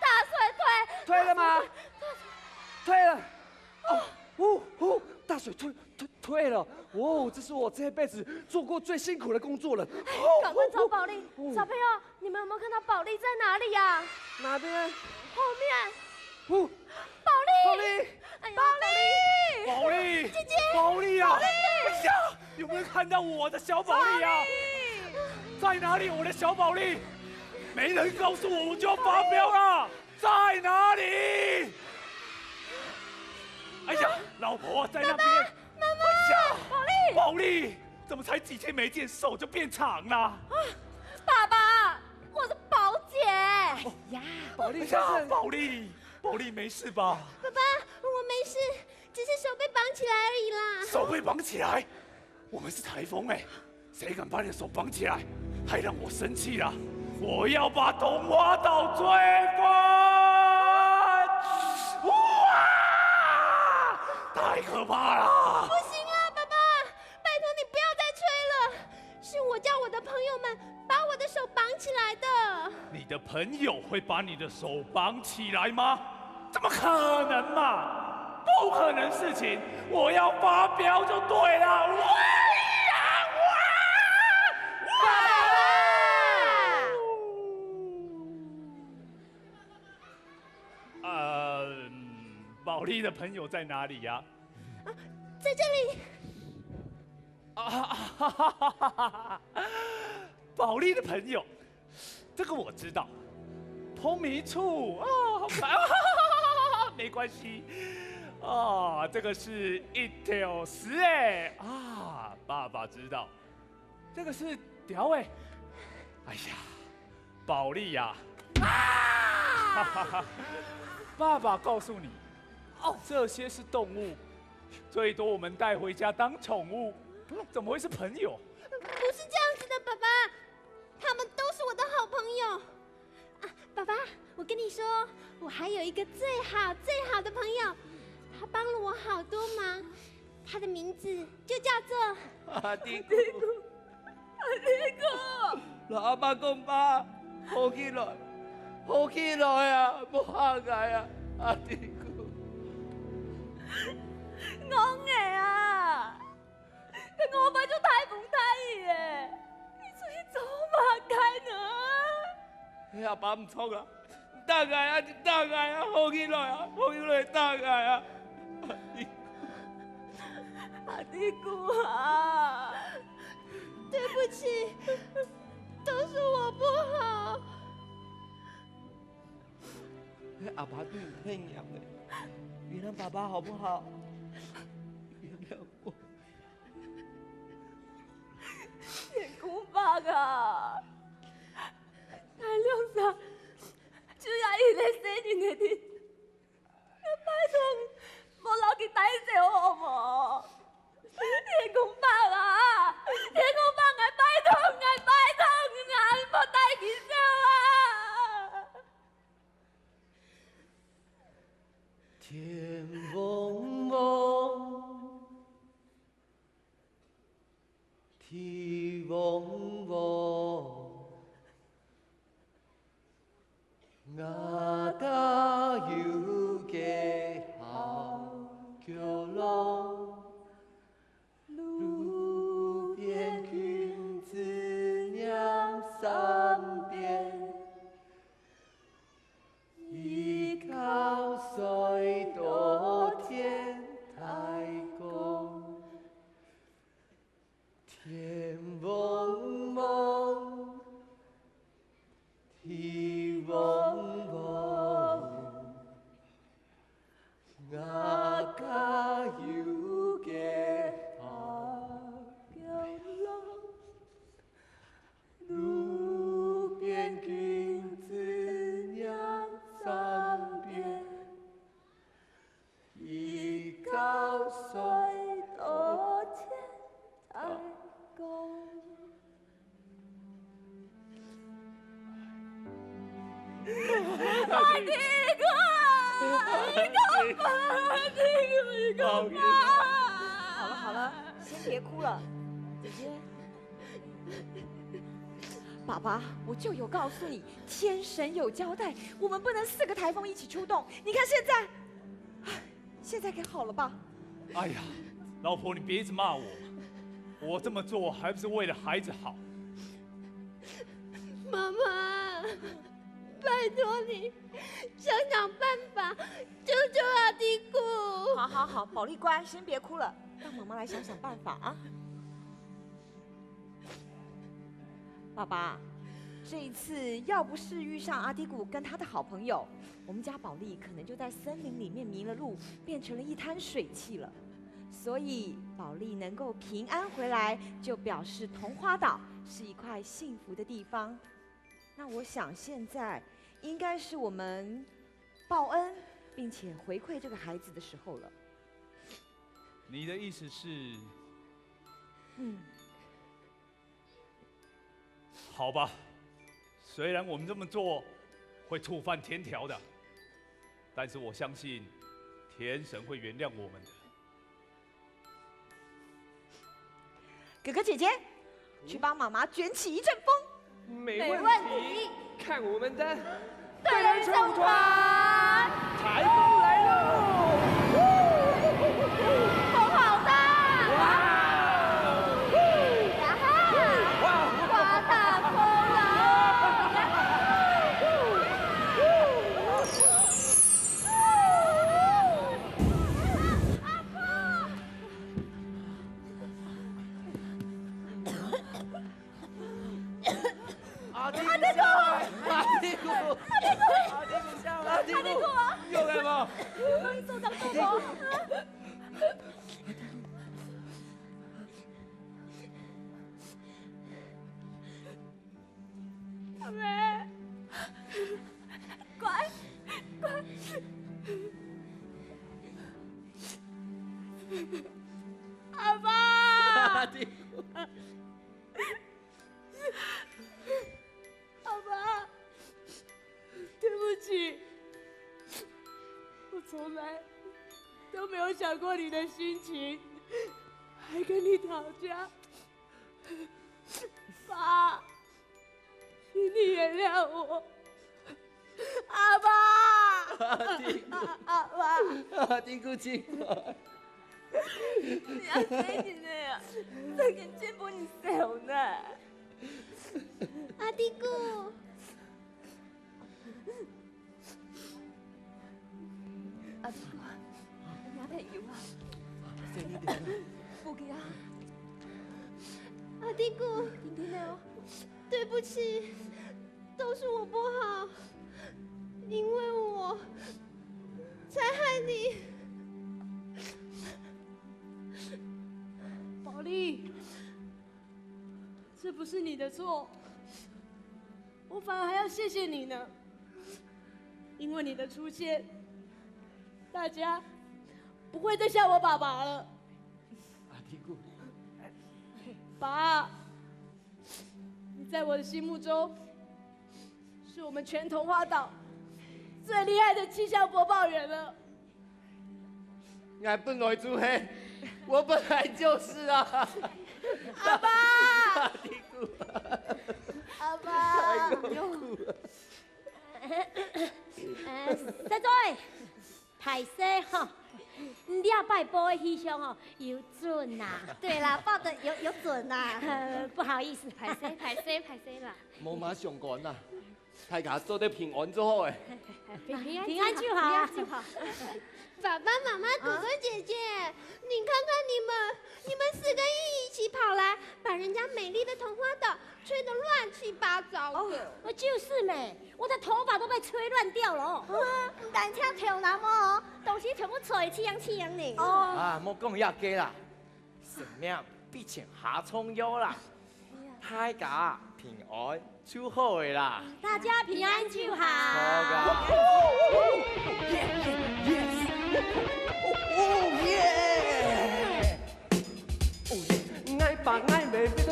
大水退。退了吗？退了。哦，哦，哦，大水退，退，退了。哦，这是我这辈子做过最辛苦的工作了。哎，赶快找宝莉。哦，哦。小朋友，你们有没有看到宝莉在哪里呀？哪边？后面。哦，宝莉！宝莉！哎呀，宝莉！宝莉！姐姐！宝莉啊！宝莉！哎呀，有没有看到我的小宝莉啊？宝莉！在哪里，我的小宝莉？没人告诉我，我就要发飙了！在哪里？哎呀，老婆在那边。爸爸，妈妈，哎呀，宝莉！宝莉，怎么才几天没见，手就变长了？啊，爸爸，我是宝姐。哎呀，宝莉先生。哎呀，宝莉，宝莉没事吧？爸爸，我没事，只是手被绑起来而已啦。手被绑起来？我们是台风哎，谁敢把你的手绑起来？还让我生气啊！我要把桐花岛吹翻！哇！太可怕了！不行了，爸爸，拜托你不要再吹了，是我叫我的朋友们把我的手绑起来的。你的朋友会把你的手绑起来吗？怎么可能嘛？不可能事情！我要发飙就对了！哇呀哇！哇！呃，宝莉的朋友在哪里呀？啊，在这里。啊，哈哈哈哈哈！宝莉的朋友，这个我知道，蓬迷处啊，好可爱，没关系啊，这个是一条蛇哎啊，爸爸知道，这个是条哎，哎呀，宝莉呀，啊，爸爸告诉你，哦，这些是动物，最多我们带回家当宠物，怎么会是朋友？不是这样子的，爸爸，他们都是我的好朋友。啊，爸爸，我跟你说，我还有一个最好最好的朋友，他帮了我好多忙。他的名字就叫做……阿弟牯，阿弟牯，摎阿爸講吧，好起來，好起來啊，莫嚇𠊎啊，阿弟牯。戇仔啊！ 該我爸就大風大雨咧，你出去做麼个呢？哎，阿爸毋著啊，打𠊎啊，打𠊎啊，好起來啊，好起來打𠊎啊！阿弟牯啊，對不起，都是我不好。阿爸對你太嚴了，原諒爸爸好不好？原諒我。 天公伯啊，𠊎兩儕就這一個細人仔，𠊎拜託你莫摎佢帶走好無？天公伯啊，天公伯，𠊎拜託你，𠊎拜託你啊，你莫帶佢走啊！天蒙蒙， 地蒙蒙，𠊎兜有個好角落，路邊裙子染三遍。好了好了，先别哭了，姐姐。爸爸，我就有告诉你，天神有交代，我们不能四个台风一起出动。你看现在，唉，现在可好了吧？哎呀，老婆，你别一直骂我，我这么做还不是为了孩子好。妈妈，拜托你，想想办法，救救阿弟姑。好好好，宝莉乖，先别哭了，让妈妈来想想办法啊。爸爸，这一次要不是遇上阿弟姑跟他的好朋友，我们家宝莉可能就在森林里面迷了路，变成了一滩水汽了。所以宝莉能够平安回来，就表示桐花岛是一块幸福的地方。那我想现在应该是我们报恩，并且回馈这个孩子的时候了。你的意思是？嗯，好吧，虽然我们这么做会触犯天条的，但是我相信天神会原谅我们的。哥哥姐姐，去帮妈妈卷起一阵风。没没问问题，看我们的对人冲团，台风来喽！风好大！哇！呀哈！哇！刮大风了！阿弟姑下来，阿弟姑，阿弟姑，阿弟姑下来，阿弟姑，有来吗？受伤不好。阿妹，乖，乖。阿爸，阿弟姑，阿爸，对不起，我从来都没有想过你的心情，还跟你讨价。爸，请你原谅我。阿爸，阿弟姑，阿爸，阿弟姑，请坐。你阿妹你呢？最近进步你少呢。阿弟姑，阿弟，你阿妹有啊？不给啊！阿弟姑，听听哦。对不起，都是我不好，因为我才害你。宝莉，这不是你的错，我反而还要谢谢你呢，因为你的出现，大家不会再笑我爸爸了。阿弟姑，爸，你在我的心目中是我们全桐花岛最厉害的气象播报员了。 俺本来就係，我本来就是啊。阿爸，阿弟姑，阿爸，呃，細妹，歹勢吼，你這擺報个氣象吼，有準吶。对啦，报的有有准啦。呃，不好意思，歹勢歹勢歹勢啦。無麼相干啦，大家做得平安就好誒。平平安就好啊。平安就好。爸爸妈妈、哥哥姐姐，你看看你们，你们四个一一起跑来，把人家美丽的桐花岛吹得乱七八糟的。哦，就是没，我的头发都被吹乱掉了哦。啊，你单挑头那么哦，东西全部吹气扬气扬呢。哦，啊，莫講遐个啦，生命畢竟還重要啦，大家平安就好个啦。大家平安就好。好个。Oh yeah！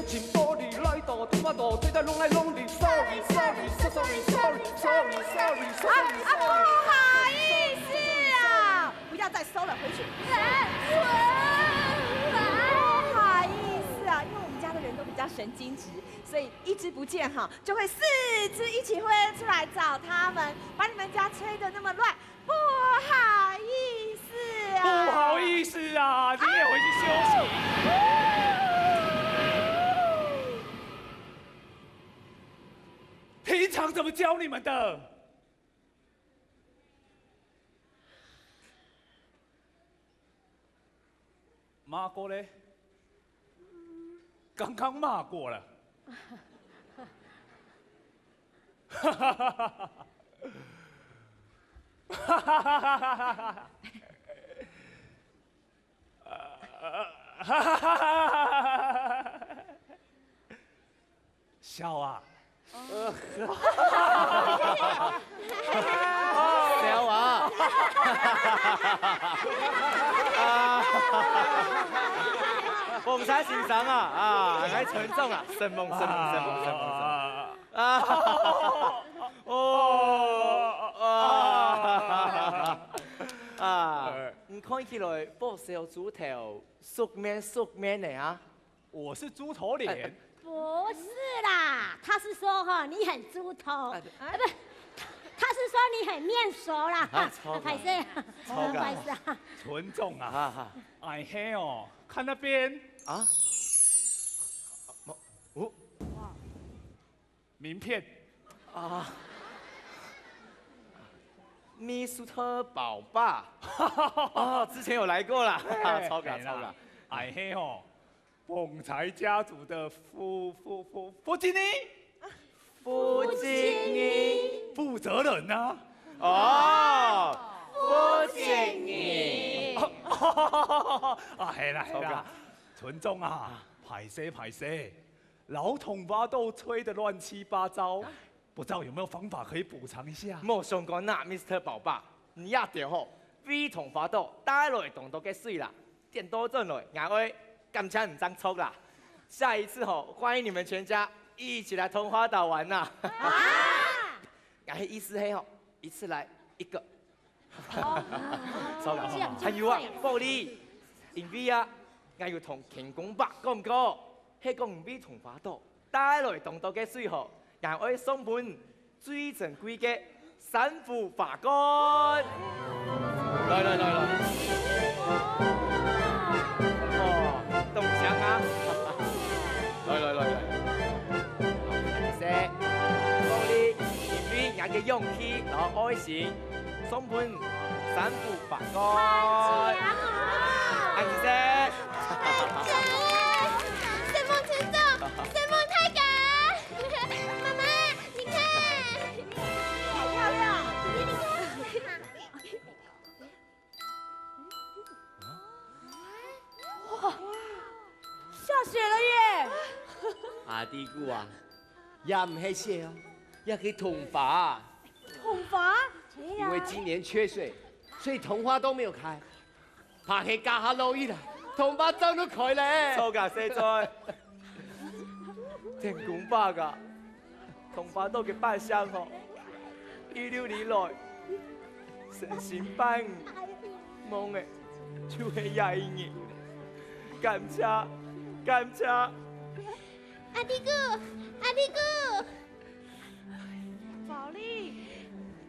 请玻璃来到，头发都吹得拢来拢去，sorry sorry sorry sorry sorry sorry sorry sorry sorry。啊，不好意思啊，不要再收了，回去。不好意思啊，因为我们家的人都比较神经质，所以一只不见哈，就会四只一起飞出来找他们，把你们家吹得那么乱，不好意思啊。不好意思啊，你也回去休息。平常怎么教你们的？骂过嘞？刚刚骂过了。笑啊！笑啊！啊，凤山先生啊，啊，还沉重啊，承蒙，承蒙，承蒙，承蒙，承蒙。啊，哦，啊，啊，你看起来火烧猪頭，熟面熟面的啊。 我是猪头脸。哎，哎。不是啦，他是说哈，你很猪头，哎，哎。呃，不，他是说你很面熟啦。啊，糟糕。拍谁啊？糟糕。不好意思啊。存众啊，啊，哈。哎嘿哦，看那边。啊？哦，名片。啊。Mister 宝爸。哦，之前有来过啦。哎，糟糕，哎啦，糟糕。哎嘿哦， 凤财家族的负，负，负，负经理？负经理。负责人啊。哦，负经理。啊，系啦，系啦，存众啊，歹势，歹势，老同花都吹得乱七八糟，不知道有没有方法可以补偿一下？莫相干啦，Mister 宝爸，你也点吼，为同花都带来当多个水啦。 点倒轉來，𠊎愛感謝你正著啦。下一次吼，歡迎你們全家一起來桐花島玩吶。啊！𠊎个意思係吼，一次來一個。哦。糟糕，這樣就還有啊，對。玻璃，因為啊，𠊎有同天公伯講過，係講你為桐花島帶來當多个水吼，𠊎愛送分 最珍貴个珊瑚花冠。來來來來。哦，當香啊！來來來來。好，感謝。玻璃，因為𠊎个勇氣摎愛心，送分珊瑚花冠。感謝。承蒙村長，承蒙大家。 媽媽，你看。好漂亮。哇，下雪了耶！阿弟牯啊，也毋係雪哦，也係桐花啊。桐花？因為今年缺水，所以桐花都沒有開。 怕係這下落雨啦，桐花正都開咧。錯个，細嘴。天公伯啊，桐花島个百姓吼，一路以來，誠心拜你，望个就係這一日。感謝，感謝。阿弟牯，阿弟牯。 寶莉。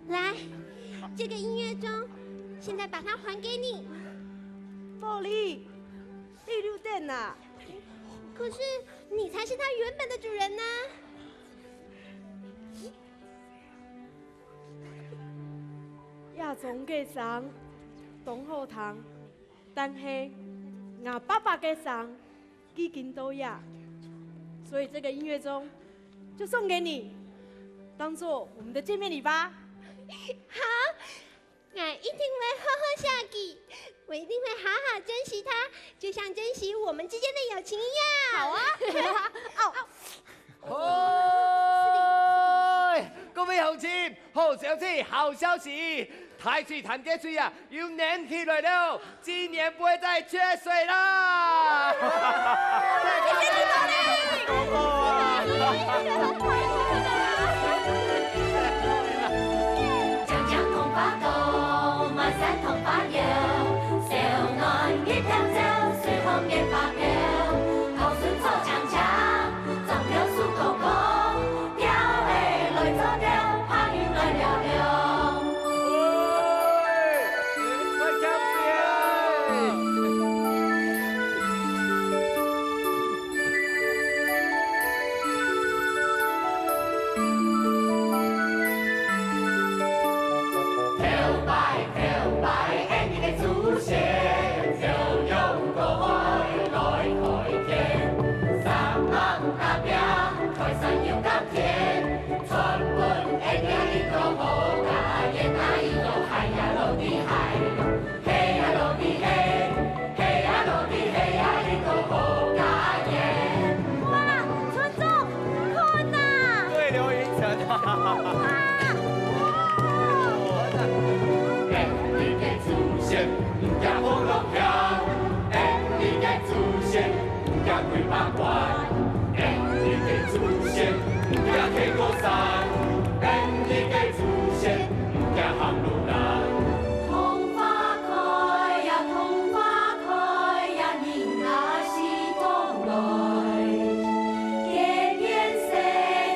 來，這個音樂鐘，現在把它還給你。寶莉，你有電啊？可是你才是它原本的主人呢。這鐘个聲當好聽，但係𠊎爸爸个聲 已經到呀，所以這個音樂鐘就送給你，當做我們的見面禮吧。好，𠊎一定會好好惜佢，我一定會好好珍惜它，就像珍惜我們之間的友情一樣。好啊。哦。嗨，各位鄉親，好消息，好消息！ 大水潭个水啊，又淰起來了，今年不會再缺水啦！謝謝你，寶莉。一條蕉，水紅月白標，頭順草青青，獐頭樹高高，鳥仔來做鳥，白雲來尞尞。喂，你快跳舞啊！ 頭擺，頭擺，𫣆俚个祖先，驍勇過海來開天，三艋打拚，開山又耕田，傳分𫣆俚一个好家園，哪一个海呀，落地海。 嘿呀，落地嘿，嘿呀，落地嘿呀，一个好家園。哇，村長，你看啊！對流雲層啊！哇，哇！𫣆俚个祖先，毋驚風浪飄，𫣆俚个祖先，毋驚鬼把關，𫣆俚个祖先，毋驚天高山，𫣆俚个祖先，毋驚行路難。 桐花開呀，桐花開呀，人啊是風來。這片西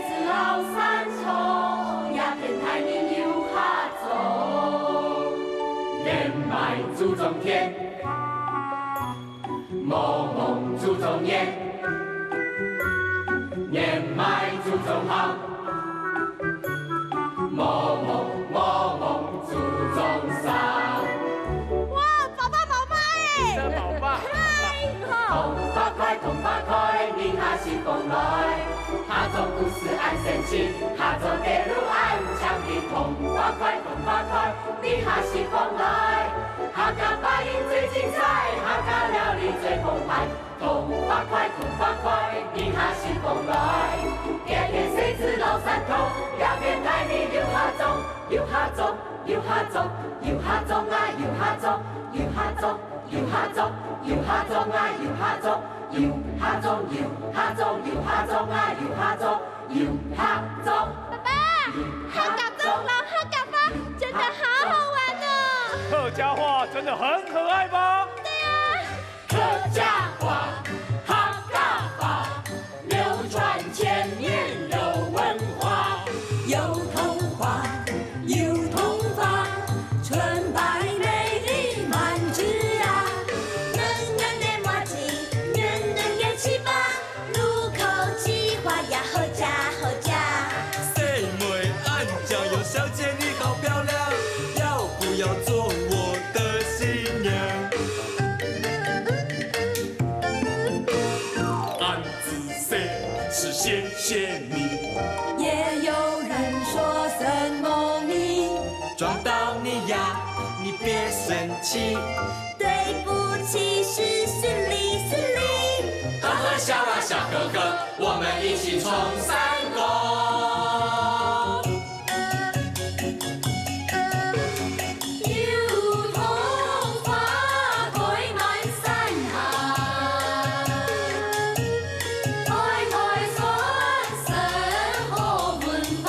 子老山草呀，天大人有下種。年邁祖宗田，無忘祖宗年。年邁祖宗行， 無忘，無忘祖宗衫。哇，爸爸媽媽欸！真好棒！太好！桐花開，桐花開，日下西風來。客庄故事恁神奇，客庄个路恁靚。桐花開，桐花開，日下西風來。客家八音最精彩，客家料理最豐沛。 桐花開，桐花開，日下西風來。這片西子老山頭，這片大地有下種，有下種，有下種，有下種啊，有下種，有下種，有下種，有下種啊，有下種，有下種，有下種，有下種啊，有下種，有下種。爸爸，客家粽摎客家話真的好好玩哦。客家話真的很可愛吧？對啊。 客家話，客家話，流傳千年有文化。有桐花，有桐花，純白美麗滿枝椏。軟軟个麻糬，軟軟个粢粑，入口即化呀，好食，好食。細妹恁靚，有小姐你好漂亮，要不要做我的新娘？ 俺仔細，是謝謝你。也有人說什麼你撞到你呀，你別生氣。對不起，是失禮，失禮。呵呵笑啊笑呵呵，我們一起衝山歌。 有桐花開滿山下，代代傳承好文化。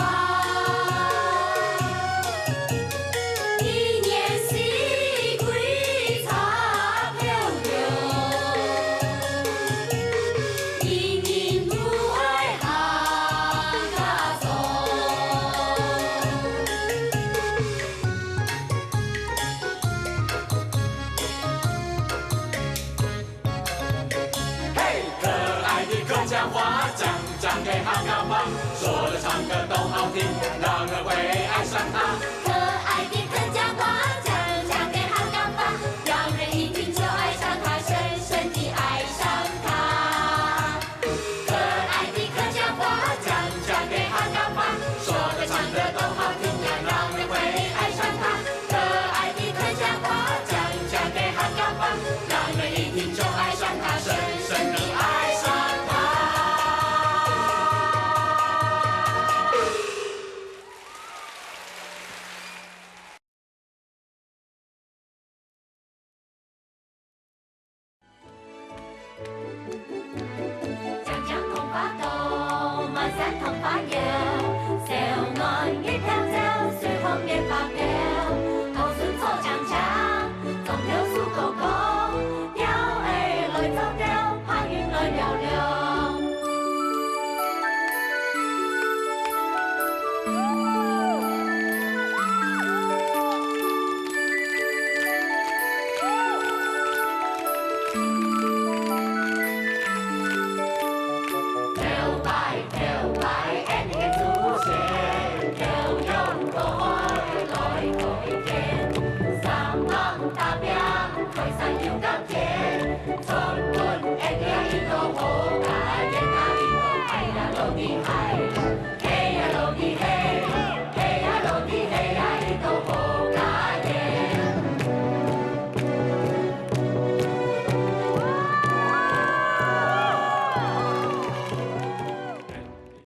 一年四季插飄飄，人人都愛客家粽。 嘿，可愛的客家話，講講个客家話，說的唱的都好聽，讓人會愛上它。可愛的客家話，講講个客家話，讓人一聽就愛上它，深深地愛上它。 可愛的客家話，講講个客家話，說的唱的都好聽呀，讓人會愛上它。可愛的客家話，講講个客家話，讓人一聽就愛上它，深深地愛上它。